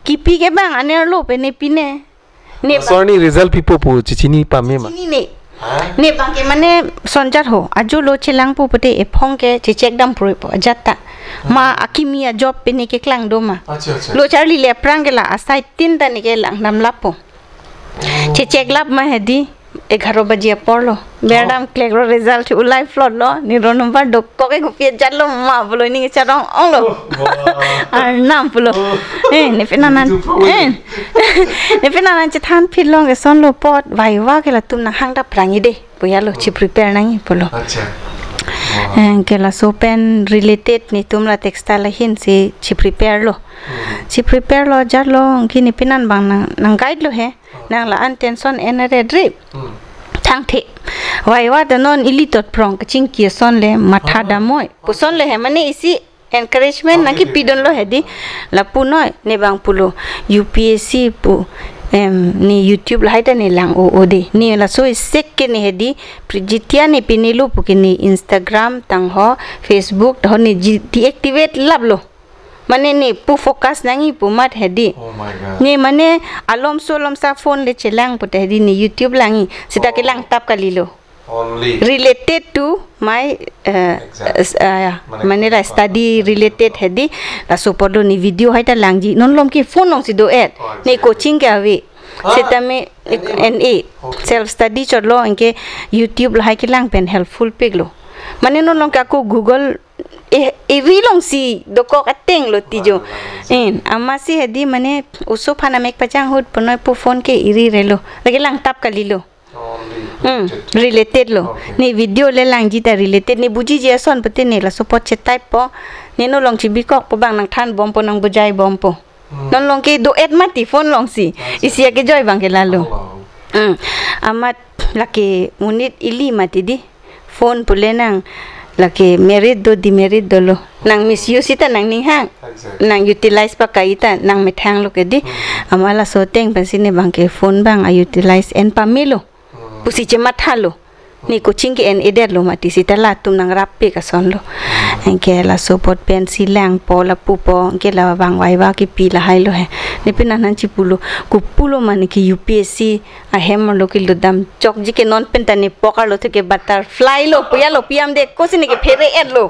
Kipi ke abang anerlo pen ne pine. Ne laso arni result pipo pu chechini pame ma? Chinine. Ha? Ne bang ke mane sonjat ho. Ajo lo chelang pu pute ephong ke chechek dam puroi po ajat ta. Ma akimi a-job pine keklang do ma. Acha, acha. Lo charli le aphrang ke la asai tin ta ne kelang dam lap po. Chechek lap ma hedi egharo baji apor lo. Berdam klek ro result ulai flot lo. Ne roll number dokok ke kopi ajat lo ma pulo ne charong ong lo. Oh, wah. Arnam pulo. Oh. Eh, ne pina nan. Itu problem. Eh. Ne pina nan chethan phit long eson lo apot. Viva ke latum nanghang ta prang ide. Puya lo, chi prepare nangji pulo. Acha. Wah. Eh, ke laso pen related netum la textile ahin si chi prepare lo. Hmm. Chi prepare lo ajat lo, ke ne pina bang nang, nang guide lo he. Nang la-an tension en red rip. Hmm. Thangthe. Viva ta non ili tot prong kachingki ason le matha damoi. Puson le he mane isi encouragement nang kipidun lo hedi. Lapu noi ne bang pulo U P S C pu, em, ne YouTube lahai ta ne lang o o de. Ne laso isek ke ne hedi. Pri-, jitia ne pine lo pu ke ne Instagram tangho, Facebook tangho ne ji-, deactivate lap lo. Mane ne pu focus nangji pu mat hedi. Oh my God. Ne mane alomso alomsa phone le chelang pute hedi ne YouTube langji. Sita kelang tap kalilo. Only. Related to my, eh, Exam. S-, ah, ya. Mane mane la study related hedi. Laso apot lo ne video hai ta langji. Non lom ke phone long si do-et. Oh, ne exactly. Coaching ke ave. Ah, sitame N A. N A. Okay. Self study chotlo anke YouTube lahai kelang pen helpful pik lo. Mane non long ke ako Google e, e ri long si dokok ateng lo tijo. Wah, wah, wah. En, amatsi hedi mane oso aphan amek pachang ahut punoi pu phone ke iri relo. Lake lang tap kalilo. Only Hmm, related. Related lo. Okay. Ne video le langji ta related. Ne bujiji ason pute ne laso apot che type po. Ne non long chibikok po bang nang than bom po nang bujai bom po. Hmm. Non long ke do-et mati phone long si. Acha. Isi ake joy bang ke lalo. Hello. Hmm. Amat lake monit ili mati di. Phone pule nang lake merit do demerit dolo. Nang misuse ta nang ninghang. Exactly. Nang utilize pa kai ta nang methang lo ke di. Hmm. Amat laso ateng pensi ne bang ke phone bang a-utilize en pamelo. Hmm. Pusi chematha lo. Ne coaching ke en-edet lo mati sita latum nang rap pik ason lo. Hmm. Anke laso apot pensi lang po lapu po anke la bang viva kipi lahai lo he. Ne pina nan chipulo. Kopulo mane ke U P S C ahem lo ke lo dam chokji ke non pen ta ne pok arlo thu ke butterfly lo puya lo piam de kosi ne ke phere-et lo.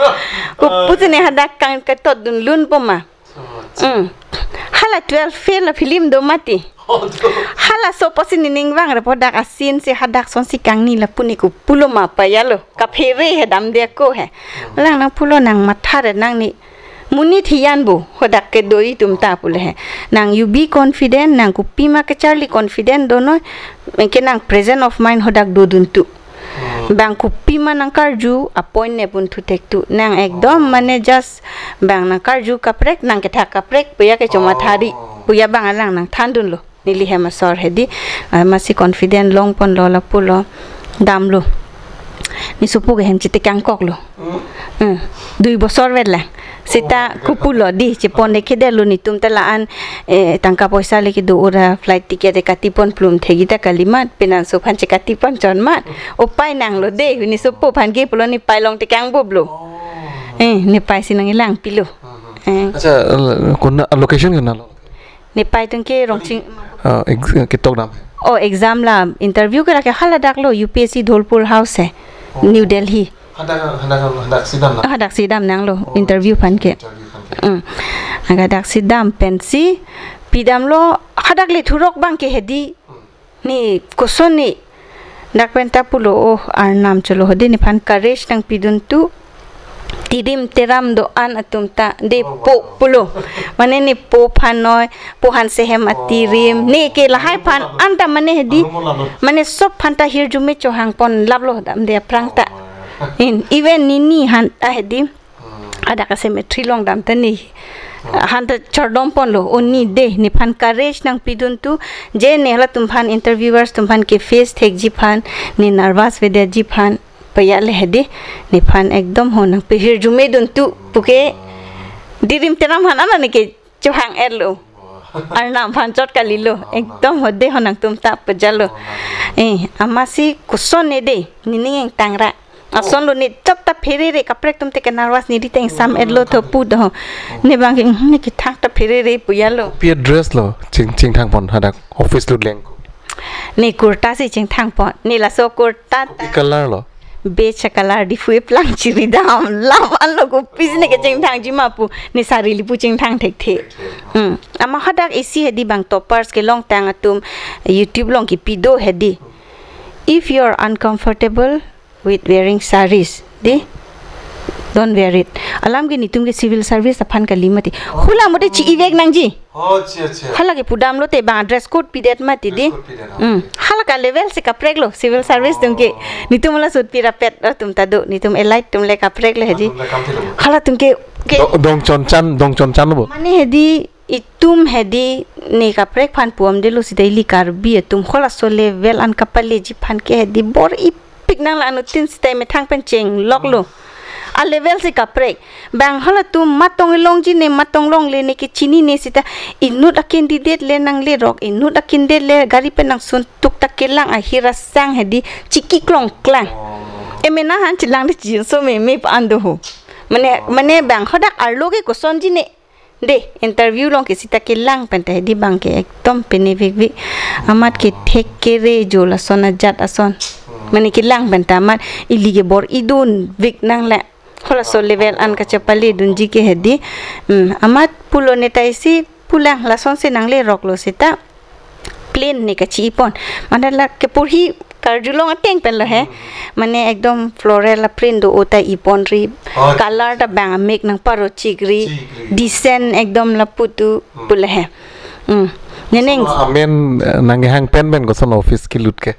Ko pusi ne hadak kang ketot dun lun po ma. Hmm. Hala twelve fail la film do mati. Oh, do. Halaso apotsi ne ning vang re po dak a-scene si hadak sonsi kangni lapu ne kopulo ma paya lo. Kaphere he dam de ko he. Hmm. Lang nang pulo nang matha re nang ne monit hiyan bo hadak kedo itum ta pule he. Nang you be confident, nang kopima kecharli confident do noi, ke nang present of mind hadak dodun tu. Hmm. Bang kopima nang karju, a-point ne pun thu thek tu. Nang ekdom Oh. mane just bang nang karju kaprek, nang kethak kaprek, puya ke chomatha di, Oh. puya bang alang nang thandun lo. Neli hem asor hedi, ah, amatsi confident long pon lo lapu lo, dam lo. Ne sopo ke hem chitikang kok lo. Hmm. Hmm. Dui bosor vet la. Sita Oh my God. kopulo di, chepon de kede lo netum ta la-an, eh, tangka poisa le kedo ora flight ticket de kati pon plum thegi ta kalimat, penang so phan che kati pon chon mat. Upai nang lo de, ne sopo phan ke pulo ne pai long tikang bob lo. Oh. Eh, ne pai si nang ilang pilo. Hmm, hmm. Eh. Acha, l-, kona location kona lo? Ne pai tung ke Rongching. Ah, ex-, ketok dam. Oh, exam la interview ke lake haladak lo U P S C Dholpur House he. Oh. New Delhi. Hadak, hadak, hadak si dam na? Hadak si dam nang lo Oh, interview phan ke. Interview phan ke. Mm. Hadak si dam pensi pidam lo hadak le thurok bang ke hedi. Hmm. Ne koson ne dak pen ta pulo oh Arnam cholo hedi nephan courage nang pidun tu tirim teram do-an atum ta de Oh, po wow. pulo. Mane ne po phan noi, po han sehem atirim. Oh. Ne ke lahai phan Ano mo lalo. anta mane hedi. Ano mo lalo. Mane sob phan ta hirjume chohang pon lap lo dam de aphrang ta. Oh, wow. In, even nini han ta hedi. Hmm. Ada ka cemetery long dam ta ne. Hmm. Han ta chardom pon lo, o ne de, nephan courage nang pidun tu, je ne halatum phan interviewers tum phan ke face thekji phan, ne nervous vedetji phan, paya le hedi, nephan ekdom ho nang pehirjume dun tu, puke, Hmm. tirim teram han ana ne ke chohang-et lo. Wah. Arnam phan chot kalilo. Arnam. Ekdom ho de ho nangtum ta pejalo. Arnam. Eh, amatsi koson ne de, nening ingtang ra. Ason Oh. lo ne chot ta pherere kaprek tum te ke nervous ne ri teng sam-et lo Oh. tho pu do. Oh. Ne bang ke, hmm, ne kethak ta pherere puya lo. Pi address lo, ching, chingthang pon hadak office lut leng ko. Ne kurta si chingthangpon. Ne laso kurta ta Kopi color lo? Beige color, Diphu eplang chiri dam. Lam anlo, kopisi ne kechingthangji ma pu. Ne sari lipu chingthang thekthe. Hmm. Amat hadak isi hedi bang toppers kelongtang atum YouTube along kipi do hedi. If you are uncomfortable with wearing sarees, di, don't wear it. Alam ke netum ke civil service aphan kali mati. Hula mode chi-ivek nangji. Oh, acha, acha. Hala ke pudam lote bang dress code pidet mati di. Dress code pidet, Hmm. okay. Hala ke level si kaprek lo civil service atum ke. Oh. Netum hala suit pi rapet atum ta do. Netum elite atum le kaprek le hedi. Atum le kam thilo. Hala atum ke, ke Do-, dong chonchan, dong chonchan bo. Mane hedi itum hedi ne kaprek aphan pu-om detlo seta ili Karbi atum halaso level an kapaleji aphan ke hedi bor-ipik nang la anuttin seta methang pen chenglok lo. A level si kaprek. Bang halatum matong longji ne matong longle ne kechinine seta inut a candidate le nanglerok, inut a candidate le gari pen nangsuntuk ta kelang ahir asang hedi chiki klongklang. Oh. Emena han chelang de chinso meme pa an do ho. Mane, mane bang hadak arlo ke kosonji ne. De, interview along ke seta kelang pen ta hedi bang ke ekdom pene vekvek. Amat ke thek kere jo lason ajat ason. Mane kelang pen ta amat ili ke bor-idun vek nang le. Halaso level an kachepaledunji ke hedi. Hmm, amat pulo ne ta isi pulang lason si nanglerok lo seta plain ne kachi-ipon. Mane la keporhi karjulong ateng pen lo he. Hmm. Mane ekdom floral a print do-o ta iponri. Oh. Color ta bang amek nangparochikri. Chikri. Decent ekdom lapu tu Hmm. pu le he. Hmm. Nening. So, amen, eh, nangkehang pen pen koson office kelut ke?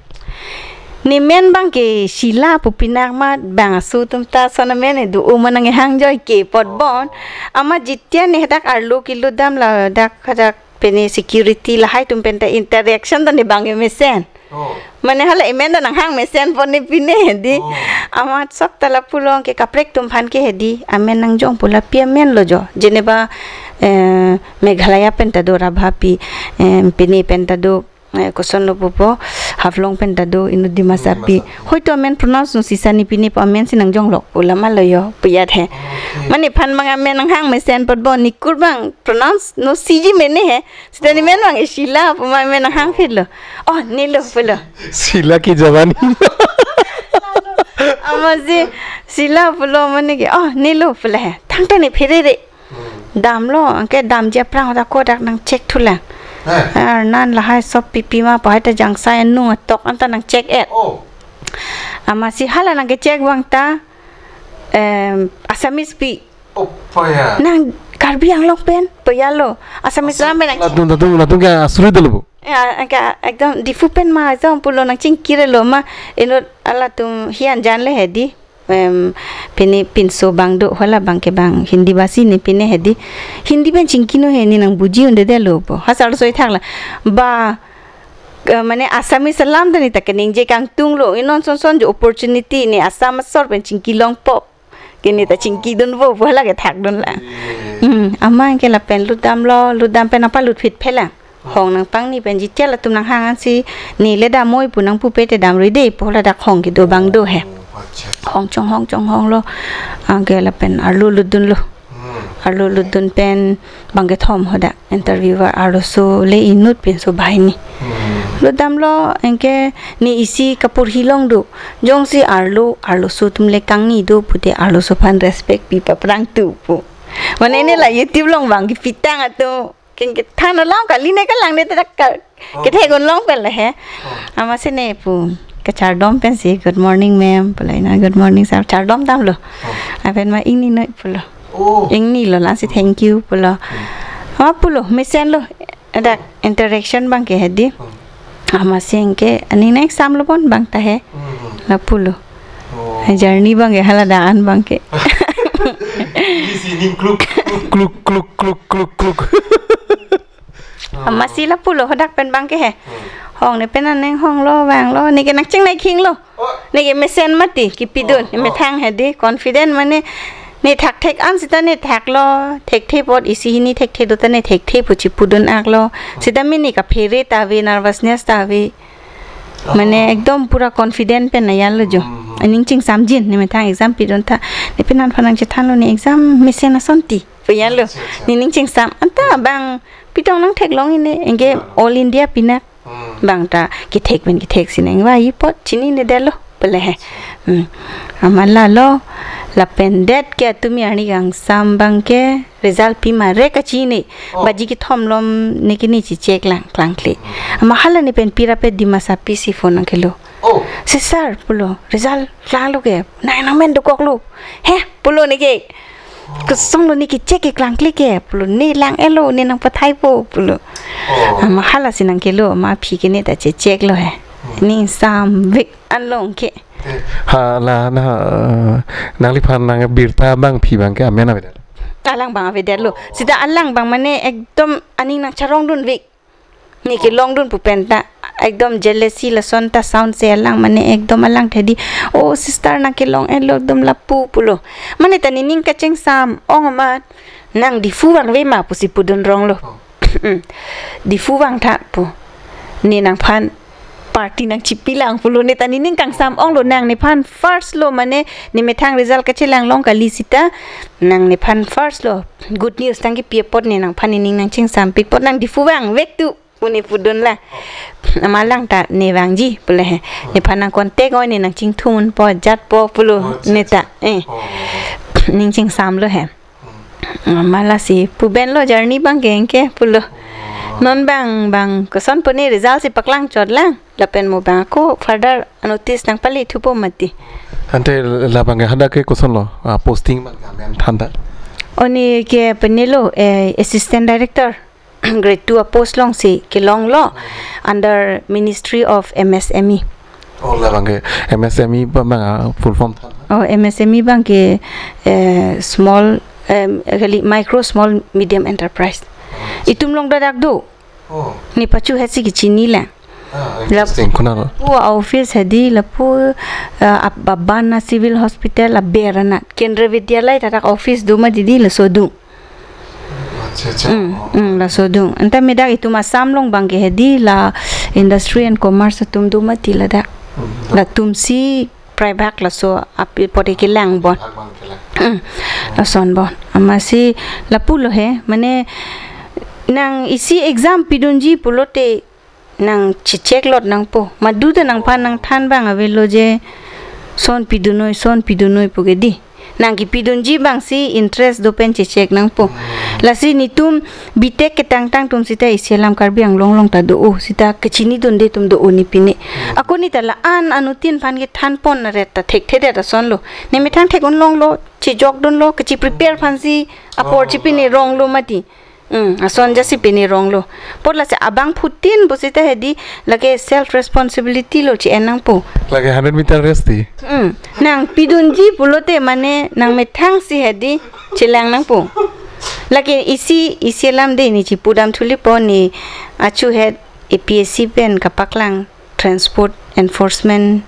Ne men bang ke Sheila pu pinak amat bang aso atum ta son amen e do-o ma nangkehang joi ke potbon. Amat jitia ne hadak arlo kelut dam ladak hadak pene security lahai atum pen ta interaction ta ne bang ke mesen. Oh. Mane hala amen ta nanghang mesenpon ne pine hedi. Oh. Amat sok ta lapu along ke kaprek atum aphan ke hedi. Amen nangjong pu la pi amen lo jo. Jeneba, eh, Meghalaya pen ta do Rabha pi, eh, pine pen ta do, eh, koson lo pupo, Haflong pen ta do inut Dimasa pi. Dimasa pi. Hoito amen pronounce no sisa ne pine pu amen si nangjonglok pu lama lo jo, pu jat he. Okay. Mane aphan bang amen nanghang mesen potbon ne kur bang pronounce no siji mene he. Seta ne men bang e Sheila pu ma men nanghang phit lo. Oh, ne lo pulo. Sheila ki jawani. Amatsi Sheila pulo mane ke, oh, ne lo pulo he. Thangta ne pherere. Hmm. Damlo, anke damji aphrang ta kodak nangcheck thulang. Eh. Arnan lahai sop pipi ma pu hai ta jangsai anung atok anta nangcheck et. Oh. Amatsi hala nangkecheck bang ta, em, Assamese pi. Oh, paya. Nang Karbi Anglong pen, paya lo. Assamese lam pen nang. Latum, latum, latum ke asuri dolo bu. Ya, anke ekdom Diphu pen ma ekdom pulo nangchingkirelo ma inut alatum hian jan le hedi. Em, pine pinso bang do hala bang ke bang Hindi basi ne pine hedi. Hindi pen chingkino he ne nangbuji un-edetlo pu. Hasar soi thaklang. Ba, eh, mane Assamese alam ta ne ta keningje kangtung lo. Inon son son jo opportunity ne Assam asor pen chingki longpo. Ke ne ta chingkidunpo pu hala ke thakdun lang. Hmm, amat ke lapen lutdamlo, lutdam pen apa lut phit phelang. Hong nangpangni pen jitia latum nanghang ansi ne le damnoi pu nangpupe te damri de pu ladak hong kedo bang do he. Oh, acha, acha. Hong chonghong chonghong lo. Anke lapen arlo lutdunlo. Hmm. Arlo lutdun pen bang kethom hadak interviewer arloso le inut pinso banghini. Hmm. Lutdamlo anke ne isi kaporhi along do. Jongsi arlo, arloso atum le kangni do pute arloso aphan respect pi paphrang tu pu. Mane ne la YouTube along bang kepitang atum. King kethan alam kali ne kalang ne ta ka. Oh. Kethe gun long pen le he. Oh. Amatsi ne pu kachardom pensi, "Good morning, ma'am," pulo, "Good morning, sir." Chardom damlo. Oh. Lapen ma, "Ingni noi," pulo. Oh. "Ingni lo," lasi, "Thank you," pulo. Hmm. Amat pulo, mesenlo. Ada interaction bang ke hedi. Hmm. Amatsi anke, "Aning nang exam lo pon bang ta he." Hmm. Lapulo. Oh. Journey bang ke hala daan bang ke. Isi ning kluk, kluk, kluk, kluk, kluk, kluk. Amatsi lapulo hadak pen bang ke he. Hmm. Hong ne pen aneng honglo, vanglo, ne ke nangchingnai khinglo. Oh. Ne ke mesen mati, kipidun, oh, oh, methang hedi, confident mane, ne thakthek an seta ne thaklo, thekthe apot isi hini thekthe do ta ne thekthe pu chipudun aklo. Hmm. Seta mane kaphere ta ave, nervousness ta ave. Mane ekdom pura confident pen ajatlo jo. Hmm. Aning chingsamjin, ne methang exam pidun ta. Ne penan phan nangchethanlo ne exam mesen asonti. Pu ajatlo. Acha, acha. Ne ning chingsam. Anta bang pitong nangtheklong ne. Anke, ya, All India pinak. Hmm. Bang ta kethek pen kethek si nangvai apot chininedetlo pule he. Hmm. Amat lalo lapen det ke atumi arni kangsam abang ke result pi ma re kachini. Oh. Baji kethom lom ne ke ne chichek lang klangkle. Amat hala ne pen pira pe Dimasa P C phone nangkelo. Oh. "Sister," pulo, "result klanglo ke, nang nangmen dokoklo." "He," pulo ne ke. "Kosonlo ne kechek ke klangkle ke," pulo, "ne lang-etlo, ne nangpathaipo," pulo. Oh. Amat hala si nangkelo, amat aphi ke ne ta checheklo he. Hmm. Ningsam vik anlong ke. Eh, hala na, eh, nangliphan nang birta abangpi abang ke amen avedet? Alang abang avedetlo. Sita alang abang mane ekdom aning nangcharongdun vik. Ne kelongdun pu pen ta ekdom jealousy lason ta sound se alang mane ekdom alang ta hedi, "Oh sister, nang kelong-etlo ekdom lapu," pulo. Mane ta nening kachengsam ong amat, "Nang Diphu vangve ma?" pusi pudun ronglo. Oh. "Diphu vangtha," pu. "Ne nangphan party nangchipi lang," pulo. Ne ta nening kangsam onglo, nang nephan first lo, mane ne methang result kachelang long kali sita, nang nephan first lo. Good news nangkepi apot ne nangphan nening nangchingsampik apot, "Nang Diphu vangvek tu," pu ne pudun la. Amat alang ta, "Ne vangji," pule he. "Nephan nang contact oi, ne nangchingthum unpo, jatpo," pulo. Oh, acha, ne ta, acha. Eh. Oh. Ning chingsamlo he. Hmm. Amat lasi pu pen lo journey abang ke anke pulo. Oh. Non abang, bang kosonpo ne result si paklang chot lang. Lapen mo abang ako further notice nangpale thupo mati. Ante labang ke hadak ke kosonlo, ah, posting abang ke amen than ta? O ne ke penelo, eh, assistant director, grade two a-post along si kelonglo, under Ministry of M S M E. Oh, labang ke M S M E abang, ah, full form than ta? Oh, M S M E abang ke, eh, small, em, kali micro, small, medium enterprise. Itum along dak dak do. Oh. Ne pachu het si kechini lang. Ah, la interesting. Konat lo? Lapu office hedi lapu, eh, ap-, aban a-civil hospital aber anat. Kendriya Vidyalaya ta dak office do mati di, laso adung. Acha, acha. Hmm, oh. Hmm, laso adung. Anta me dak itum Assam along abang ke hedi la Industry and Commerce atum do mati ladak. Hmm. Latum si private laso api pore kelang bon. Abang kelang. Hmm. Lason bon. Amatsi lapulo he, mane nang isi exam pidunji pulote nang chechek lot nangpo. Madu ta nangphan nangthan abang avelo je, "Son pidun noi, son pidun noi," pu ke di. Nang kepidunji abang si interest do pen chechek nangpo. Lasi netum B Tech ketangtang atum sita isi alam Karbi Anglong along ta do-o, sita kechinidunde atum do-o ne pine. Ako ne ta la-an anuttin aphan kethanpon ret ta thekthedet asonlo. Ne methang thek-un longlo, chejokdunlo, kechi prepare aphan si apor, oh, chipine ronglo mati. Hmm, ason jasi pine ronglo. Apot lasi abangphutin pusita hedi lake self responsibility lo che-en nangpo. Lake hundred meter race ti. Hmm, nang pidunji pulote mane nang methang si hedi chelang nangpo. Lake isi, isi alam de ne chipudam thulipo, ne achu het A P S C pen kapaklang transport enforcement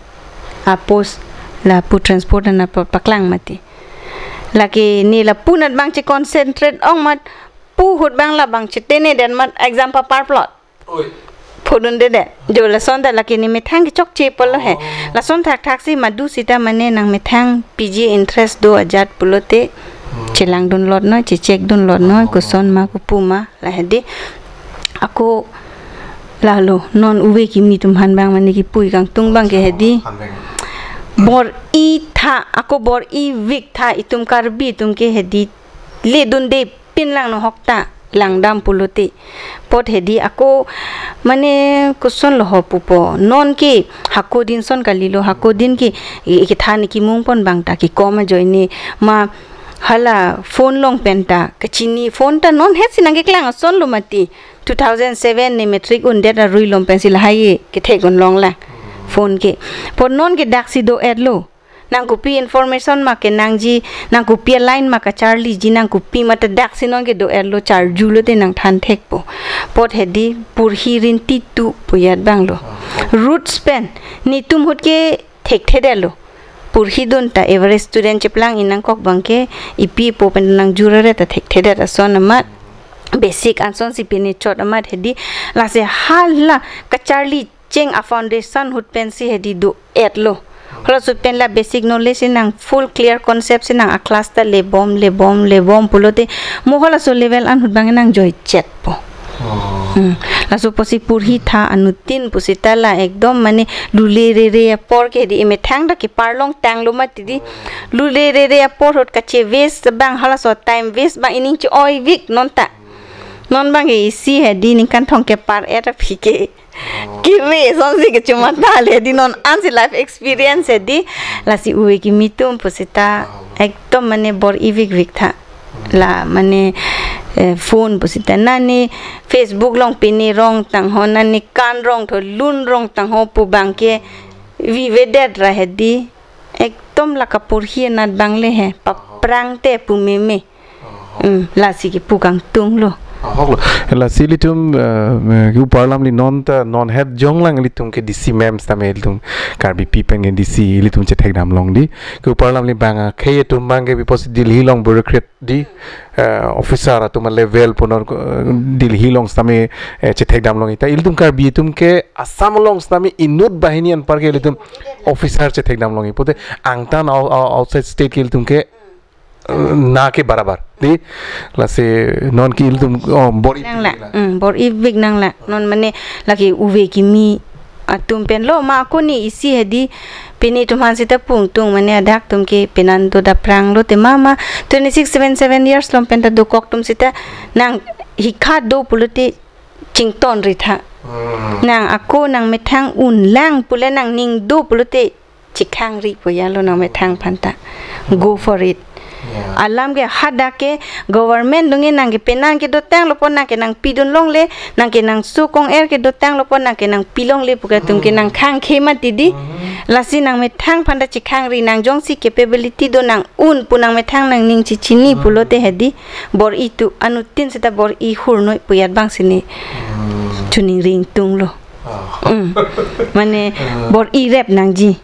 a-post, lapu transport ana pa-, paklang mati. Lake ne lapu anat abang che-concentrate ong amat, pu ahut abang labang chetene den amat exam papar plot. Oi. Phodundedet. Jo lason ta lake ne methang kechokche pulo he. Oh. Lason thakthak si madu sita mane nang methang P G interest do ajat pulote. Hmm. Chelangdun lot noi, chechekdun lot noi, oh, koson ma kopu ma, la hedi. Ako lalo non uve kimi atum aphan abang mane kipu-i kangtung abang ke hedi. Aphan abang. Bor-i tha, ako bor-i vik tha itum Karbi atum ke hedi. Ledunde pin lang nohok ta langdam pulote. Apot hedi ako mane kosonlo ho pupo. Non ke hako din ason kalilo, hako din ke i-, ikethan ikimungpon abang ta kekom ajoine ma hala phone along pen ta kechini, phone ta non het si nangkeklang asonlo mati. Two thousand seven ne matric undet arui along pensi lahai kethek-un long lang phone ke. Apot non ke dak si do-etlo. Nang kopi information ma kenangji, nang kopi a-line ma kacharliji, nang kopi ma ta dak si non ke do-etlo, charjulote nang than thekpo. Apot hedi porhi rinti tu puyat abang lo. Roots pen netum ahut ke thekthedetlo. Porhidun ta average student cheplang-i nangkok abang ke ipi ipo pen nangjur-re ta thekthedet ason amat. Basic anson si pine chot amat hedi. Lasi hala kacharli cheng a-foundation ahut pensi hedi do-etlo. Halaso pen la basic knowledge si nang full clear concept si nang a-class ta lebom, lebom, lebom pulote mo halaso level an ahut abang nang joichetpo. Oh. Laso pusi porhi tha anuttin pusita la ekdom mane lule rere apor ke di emethang ta kepar longtanglo mati di. Lule rere apor ahut kachewaste abang halaso time waste abang ining che-oivik non ta. Non abang ke isi hedi ningkan thong kepar-et aphi ke. Kiri sonsi kechomata le di non ansi life experience hedi. Lasi ove kimi atum pusita ekdom mane bor-ivikvik tha. La mane eh, phone pusita nani Facebook along pini rongtangho, nani kan rongtho, lun rongtangho pu abang ke vivedet ra hedi. Ekdom la kaporhi anat abang le he, paprang te pu meme. Hmm, lasi kipu kangtunglo. Ahok lo. Lasi ilitum eh, ke upar alam li non ta non het jonglang ilitum ke D C ma'am sitame ilitum Karbipi pen ke D C ilitum chethekdam long di. Ke upar alam li abang akhei atum abang ke pi pusi Delhi along bureaucrat di eh, officer atum a level pu non eh, Delhi along sitame eh, chethekdam long-i ta ilitum Karbi atum ke Assam along sitame inut banghini anpar ke ilitum officer chethekdam long-i pute angtan ou- ou- outside state ke ilitum ke eh, na ke barabar di. Lasi non ke ilitum oh, bor-i nang la. Hmm, bor-ivik nang la. Non mane lake ove kimi atum pen lo ma ako ni isi hedi pini atum aphan sita pungtung mane adak atum ke penan do daprang lo te mama twenty six seven seven years along pen ta dokok atum sita nang hikha do pulote chington ri tha. Hmm. Nang ako nang methang unlang pule nang ning do pulote chekhang ri pu ya lo nang methang aphan ta. Go for it. Yeah. Alam ke hadak ke government dunge nang ke penan ke dotanglo pon nang ke nangpidun longle, nang ke nangso kong-er ke dotanglo pon nang ke nangpi longle pu ke atum ke nang khangkhe mati di. Hmm. Lasi nang methang aphan ta chekhang ri nang jongsi capability do nang un pu nang methang nangning chechini pulote hedi bor-i tu anuttin sita bor-i hurnoi pu ya abang sini. Hmm. Chuning ringtunglo. Ah. Hmm. Mane Ah. bor-i rep nangji.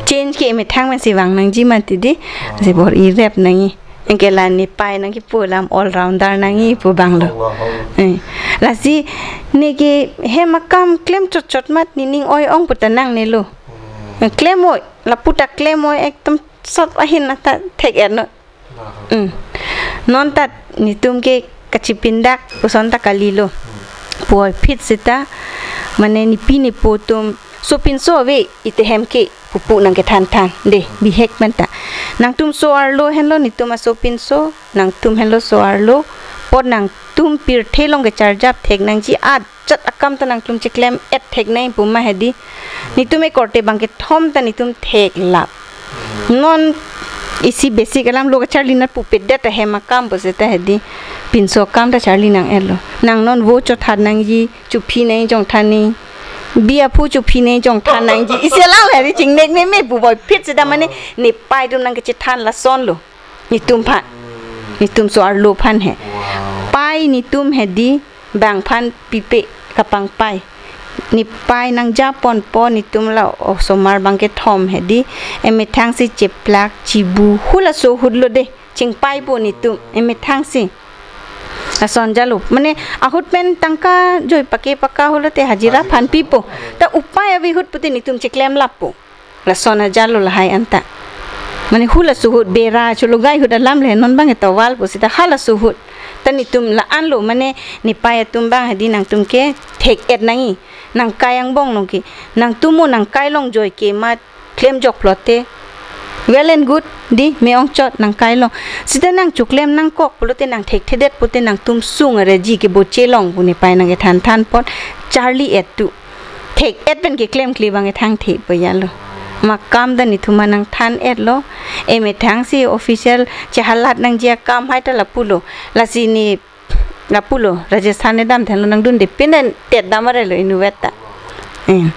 Change ke methang men si vang nangji mati di. Si bor-i rep nangji. Anke la ne pai nang kipu alam all rounder nangji pu abang lo. Allah, Allah. Eh. Lasi ne ke hem akam klem chotchot mat ne ning oi-ong pu ta nangne lo. Hmm. Klem oi, lapu ta klem oi ekdom sot ahin na ta thek-et non. Hmm. Non ta netum ke kachipindak puson ta kalilo. Puvoiphit sita mane nepi nepo atum sopinso ave ite hem ke pupu nang kethan than de bihek pen ta. Nangtum so-arlo henlo netum asopinso, nangtum henlo so-arlo, apot nangtum pirthe along kecharjap thek nangji ajat akam ta nangtum cheklem-et thek nangji pu ma hedi. Netum ekorte bang kethom ta netum theklap. Non isi basic alam lo kacharli nat pupedet ahem akam pusita hedi. Pinso akam ta charli nang-etlo. Nang non vo chothat nangji, chophi nangji jongthan nangji. Bi aphu chophi nangji jongthan nangji. Isi alam hedi chingnek meme puvoiphit sita mane ne pai atum nang kechethan lason lo. Netum aphan. Netum so-arlo aphan he. Wow. Pai netum hedi bang aphan pipe kapangpai. Ne pai nang japon po netum la osomar bang kethom hedi. Emethang si cheplak chibu hula so ahut lo de. Chingpai po netum emethang si. Lason jalo. Mane ahut pen tangka joi pake paka hula te hajira aphan pipo. Ta upai ave ahut pute netum cheklem lap po. Lason ajat lo lahai anta. Mane hula so ahut bera chologai ahut alam le non bang etoval pusita hala so ahut. Ta netum la-an lo mane ne pai atum bang hedi nangtum ke thek-et nangji. Nang kai angbong along ke. Nangtum mo nang kai along joi ke mat klemjok pulote. Well and good di me-ongchot nang kai along. Sita nang choklem nangkok pulote nang thekthedet pute nangtum sung areji ke boche long pu ne pai nang kethan than pon charli-et tu. Thek-et pen keklemkle bang kethang the pu ya lo. Ma akam ta netum aphan nang than-etlo. Emethang si official chehalat nangji akam hai ta lapu lo. Lasi ne lapu lo Rajasthan ne dam thanlo nangdunde pin den tet dam are lo inutvet ta. Eh.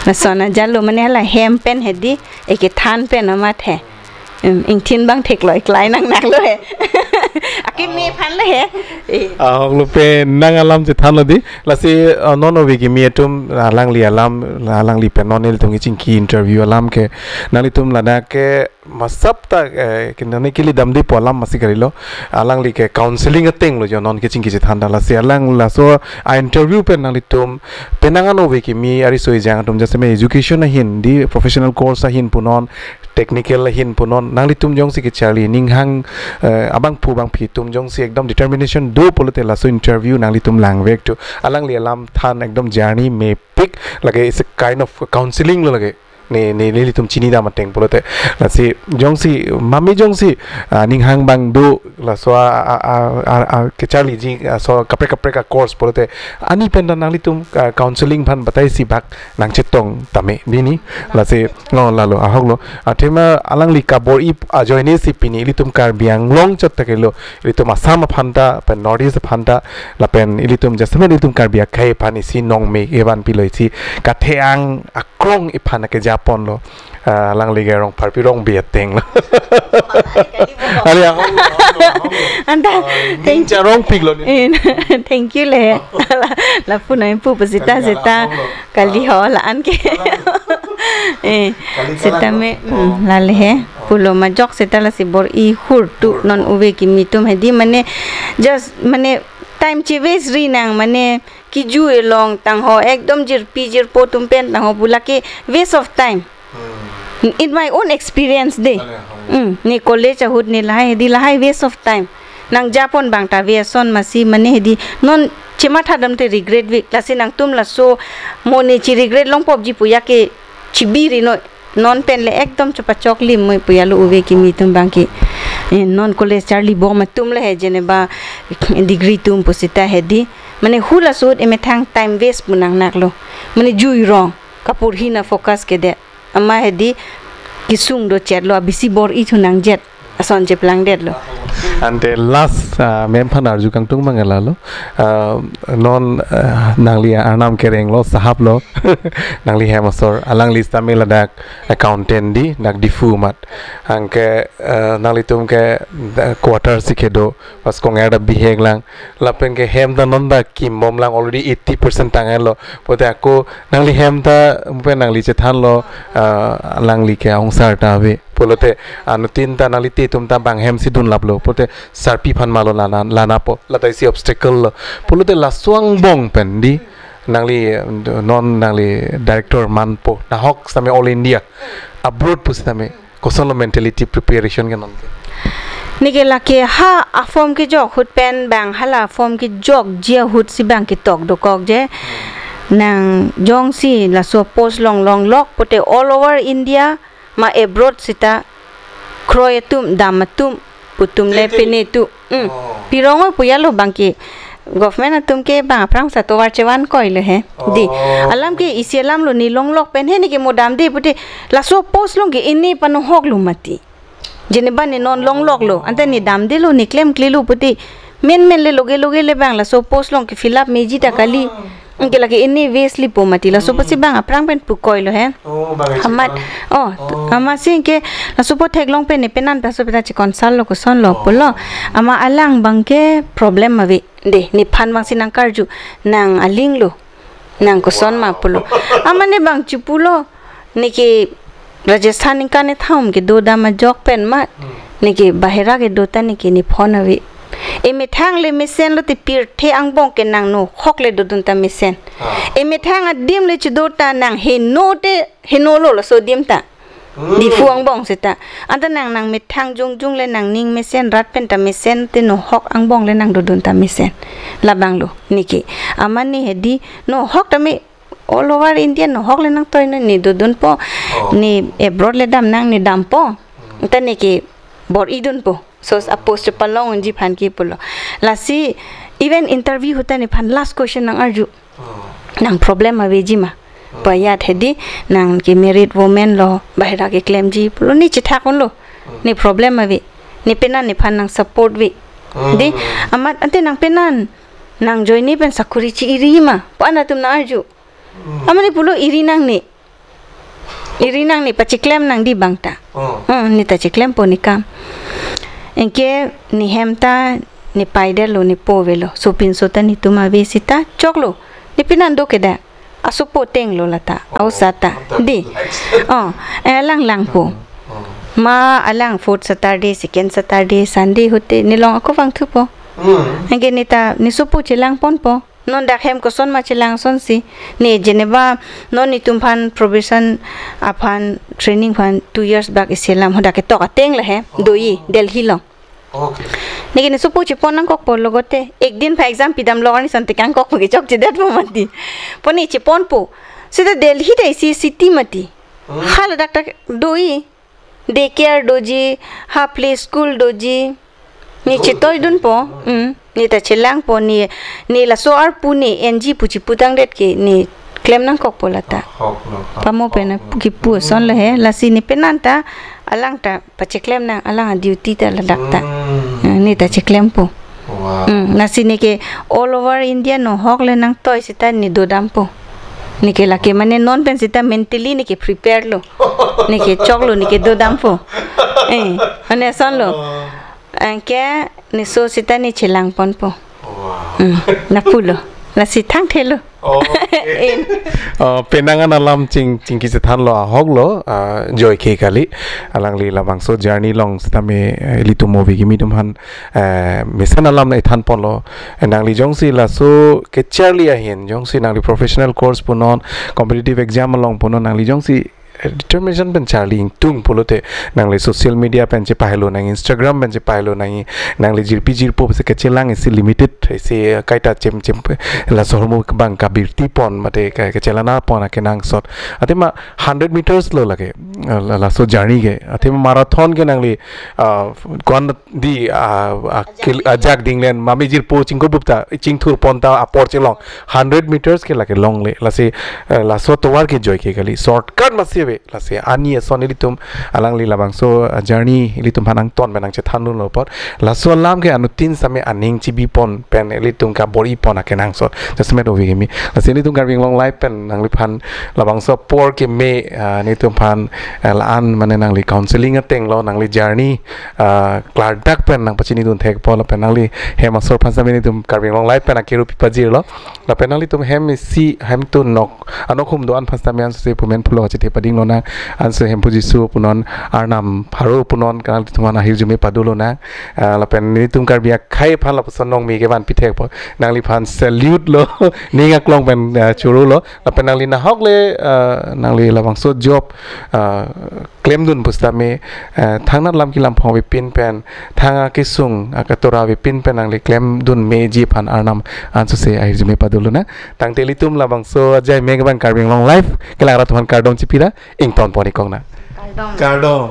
Lason ajat lo mane hala hem pen hedi ekethan pen amat he. Em, ingthin bang thekloi klai nang nang lo he. Akimi aphan lo he. Eh. Ahok lo pen nang alam chethan lo di. Lasi uh, non ove kimi atum alangli alam alangli pen non ilitum kechingki interview alam ke nanglitum ladak ke masap ta eh, ke nani kili damde po alam masi kali lo. Alangli ke counseling ateng lo jo non kechingki chethan ta lasi alang laso a interview pen nanglitum penang ano ove kimi ari soi jang atum jase me education ahin di professional course ahin punon technical ahin punon nanglitum jongsi kecharli ninghang eh, abangphu Nangphi atum jongsi ekdom determination do pulote laso interview nanglitum langvek tu. Alangli alam than ekdom journey mepik, lake it's a kind of counseling lo lake. Ne, ne, nelitum chinidam ateng pulote. Lasi jongsi, mami jongsi, ah, ninghang abang do, laso a, a, a, a, a, kecharliji, ah, so kaprek kaprek a course pulote. Ani pen ta nanglitum, ah, counseling aphan batai si bak nangchetong tame. Dei ni, lasi, no, lalo, ahok lo. Athema alangli kabor-i ajoine si pini ilitum Karbi Anglong chot ta kelo, ilitum Assam aphan ta, pen North East aphan ta, lapen ilitum jasemet ilitum Karbi akhei aphan isi nongme evan pilo isi katheang akrong iphan ke japon lo. Ah, alangli ke Rongpharpi Rongbi ateng lo. Ali ahok lo, ahok lo, ahok lo. Anta, Ah, thank ning charongpik lo ni. Eh, thank you le. La, lapu nai pu pusita Kali seta. Ahok lo. Kali ho la-an ke. Eh, Kali seta kalang me, lo. Oh. Mm, lale he. Oh. Pulo majok seta lasi bor-i hur tu Hur. Non ove kimi atum hedi mane just mane time che waste ri nang mane kiju elong tangho ekdom jirpi jirpo atum pen tangho pu lake waste of time. Hmm. In my own experience dei. Ale, hoi. Hmm, ne college ahut ne lahai hedi lahai waste of time. Nangjapon abang ta waste ason masi mane hedi non chematha dam te regret vek lasi nangtum laso mo ne chi regret long popji pu ya ke chibi ri noi. Non pen le ekdom chepachok lim moi pu ya lo ove kimi atum abang ke. Eh, non college charli bom atum le he jeneba degree atum pusita hedi. Mane hula sut emethang time waste pu nangnak lo. Mane jui rong. Kapur hi na focus kedet. Ama hedi kisung do chet lo, abisi bor-i thu nangjet. Ason cheplang det lo. Ante last, ah, mem aphan arju kangtung mangala lo. Ah, non, ah, nangli arnam kereng lo, sahab lo. Nangli hem asor, alangli sitame ladak accountant dei, dak Diphu amat. Anke, ah, nanglitum ke, ah, quarter si kedo, pas konger ta bihek lang. Lapen ke hem ta non ta kimbom lang already eighty percent tang-et lo. Pote ako nangli hem ta pen nangli chethan lo, ah, alangli ke aungsar ta ave. Pulote anuttin ta nanglite atum ta bang hem si dunlap lo. Pote sarpi aphan malo lana, lana po. Lata isi obstacle lo. Pulote laso angbong pen dei nangli, eh, non nangli director manpo. Nahok sitame all India. Abroad pusitame. Koson lo mentality preparation ke non ke? Neke lake ha a-form kejok ahut pen bang hala form kejokji ahut si bang ketok dokok je. Nang jongsi laso post long longlok pote all over India ma abroad sita kroi atum dam atum pu atum le Tete. Pine tu. Mm. Oh. Pirong oi pu ya lo bang ke government atum ke bang aphrang sa tovar chevan koi lo he. Dei. Oh. Alam ke isi alam lo ne longlok pen he neke mo damde pute laso post long ke ene panohok lo mati. Jeneba ne non longlok lo. Ante ne damde lo ne klemkle lo pute. Menmen le loge loge le bang laso post long ke fill up meji ta kali. Oh. Anke lake ene waste lipo mati laso Hmm. pasi bang aphrang pen pu koi lo he. Oh, bang Amat. Amat. Oh, Oh. Amatsi ke laso po theklong pen ne penan ta so peta che consult lo koson lo Oh. pulo. Ama alang bang ke problem ave. Dei, nephan bang si nangkarju. Nang aling lo. Nang koson ma Wow. pulo. Ama ne bang chipulo. Neke Rajasthan ningkan ne thom kedo dam ajok pen ma. Hmm. Neke bahera kedo ta neke nephone ave. Emethang le mesen lote pirthe angbong ke nang nohok le dodun ta mesen. Ah. Emethang adim le chido ta nang heno te heno lo laso adim ta. Hmm. Diphu angbong seta. Anta nang nang methang jongjong le nangning mesen rat pen ta mesen te nohok angbong le nang dodun ta mesen. Labang lo neke. Ama ne hedi nohok tame all over India nohok le nangtoi ne, ne dodunpo, Oh. ne abroad le dam nang ne dampo. Hmm. Anta neke bor-i dunpo. So a-post palong unji aphan ke pulo. Lasi even interview ahut ta nephan last question nangarju. Oh. Nang problem aveji ma. Oh. Pu ya hedi nang ke married woman lo, bahera keklemji pulo ne chethak unlo. Hmm. Ne problem ave. Ne penan nephan nang support ave. Hmm. Dei, amat ante nang penan nang joine pen sakuri chi-iri ma. Pu anatum nangarju. Hmm. Ama ne pulo iri nangne. Iri nangne pachiklem nang dei bang ta. Oh. Hmm, ne ta chiklempo ne kam. Anke ne hem ta ne paidet lo ne po avelo. Sopinso ta netum ave sita choklo. Ne penan do kedo. Asopo ateng lo lata. Oh, Aosat ta. Mantap. Dei. Nice. Oh, eh, alang langpo. Oh. Ma alang fourth Saturday, second Saturday, Sunday ahut te ne long ako vangthupo. Hmm. Anke ne ta ne sopo chelangponpo. Non dak hem koson ma chelang asonsi. Ne jeneba non netum aphan probation aphan training aphan two years bak isi alam hadak ketok ateng le he. Oh. Doji Delhi along. Okay. Neke ne sopo chepon nangkokpo logote. Ek din pha exam pidam lo arni sante kangkokpo ke chokchedetpo mati. Pone cheponpo. Seta Delhi ta isi city mati. Hmm. Haladak ta do-i. Daycare doji, ha play school doji. Ne Do-, chetoidunpo. Hmm. Ne ta chelangpo ne, ne laso arpu ne N G pu chiputangdet ke ne klem nangkokpo lata. Ahok lo, ahok lo. Pamo pen kipu ason lo he, lasi ne penang ta, alang ta pacheklem nang, alang a duty ta ladak ta. Hmm. Eh, ne ta cheklempo. Wow. Hmm, lasi neke all over India no hok le nangtoi seta ne dodampo. Neke lake mane non pen seta mentally neke prepare lo. Neke choklo, neke dodampo. Eh, mane ason lo. Oh. Anke ne so seta ne chelangponpo. Wow. Hmm, lapulo. Lasi thangthelo. Okay. En. Uh, penang an alam ching, chingki chethanlo ahok lo, uh, joike kali. Alangli labangso journey along sitame, uh, ilitum movie kimi atum aphan, uh, mesen alam na ithanponlo. Eh, nangli jongsi laso kacharli ahin, jongsi nangli professional course punon, competitive exam along punon, nangli jongsi determination pen charli ingtung pulote nangli social media pen chepahelo nang, Instagram pen chepahelo nang, nangli jirpi jirpo si kachelang isi limited isi kaita chem chem laso ahormu bang kabirti pon mate ka- kachelanapon akenangsot. Athema hundred meters lo lake, la- laso journey ke. Athema marathon ke nangli, ah, kwan di, ah, ah, kil- ajak dinglen mame jirpo chingko bupta chingthurpon ta apor chelong hundred meters ke lake longle. Lasi, eh, laso tovar ke joike kali. Shortcut masi ave. Lasi ani ason ilitum alangli labangso, ah, journey ilitum aphan nangton pen nangchethandunlo apot. Laso alam ke anuttin sitame aning chibipon pen ilitum kabor-ipon akenangsot. Jasemet ove kimi. Lasi ilitum Karbi Anglong Live pen nangliphan labangso apor keme, ah, nelitum aphan, eh, la-an mane nangli counseling atenglo, nangli journey, ah, klardak pen nangpachinidun thekpo lapen nangli hem asor aphan sitame nelitum Karbi Anglong Live pen akiru pipajirlo. Lapen nanglitum hem isi hem tu nok anok hum do-an aphan sitame ansose pumen pulo kachethe padinglo nang, anso Hemphu Jisu punon, Arnam Pharo punon, kanangtum aphan ahirjume padolo nang. Ah, lapen nelitum Karbi akhei aphan lapuson nong mi kevan pithekpo. Nangliphan salute lo, ning aklong pen, ah, chorolo. Lapen nangli nahok le, ah, nangli labangso job, ah, klemdun pusitame, eh, thangnat lam kelam phong avepin pen, thang akesung akatora avepin pen nangli klemdun meji aphan Arnam ansose ahirjume padolo nang. Tangte ilitum labangso ajai me kevang Karbi Anglong Live kelang rat aphan kardom chipira, ingtonpon-ik kok nang. Kardom. Kardom.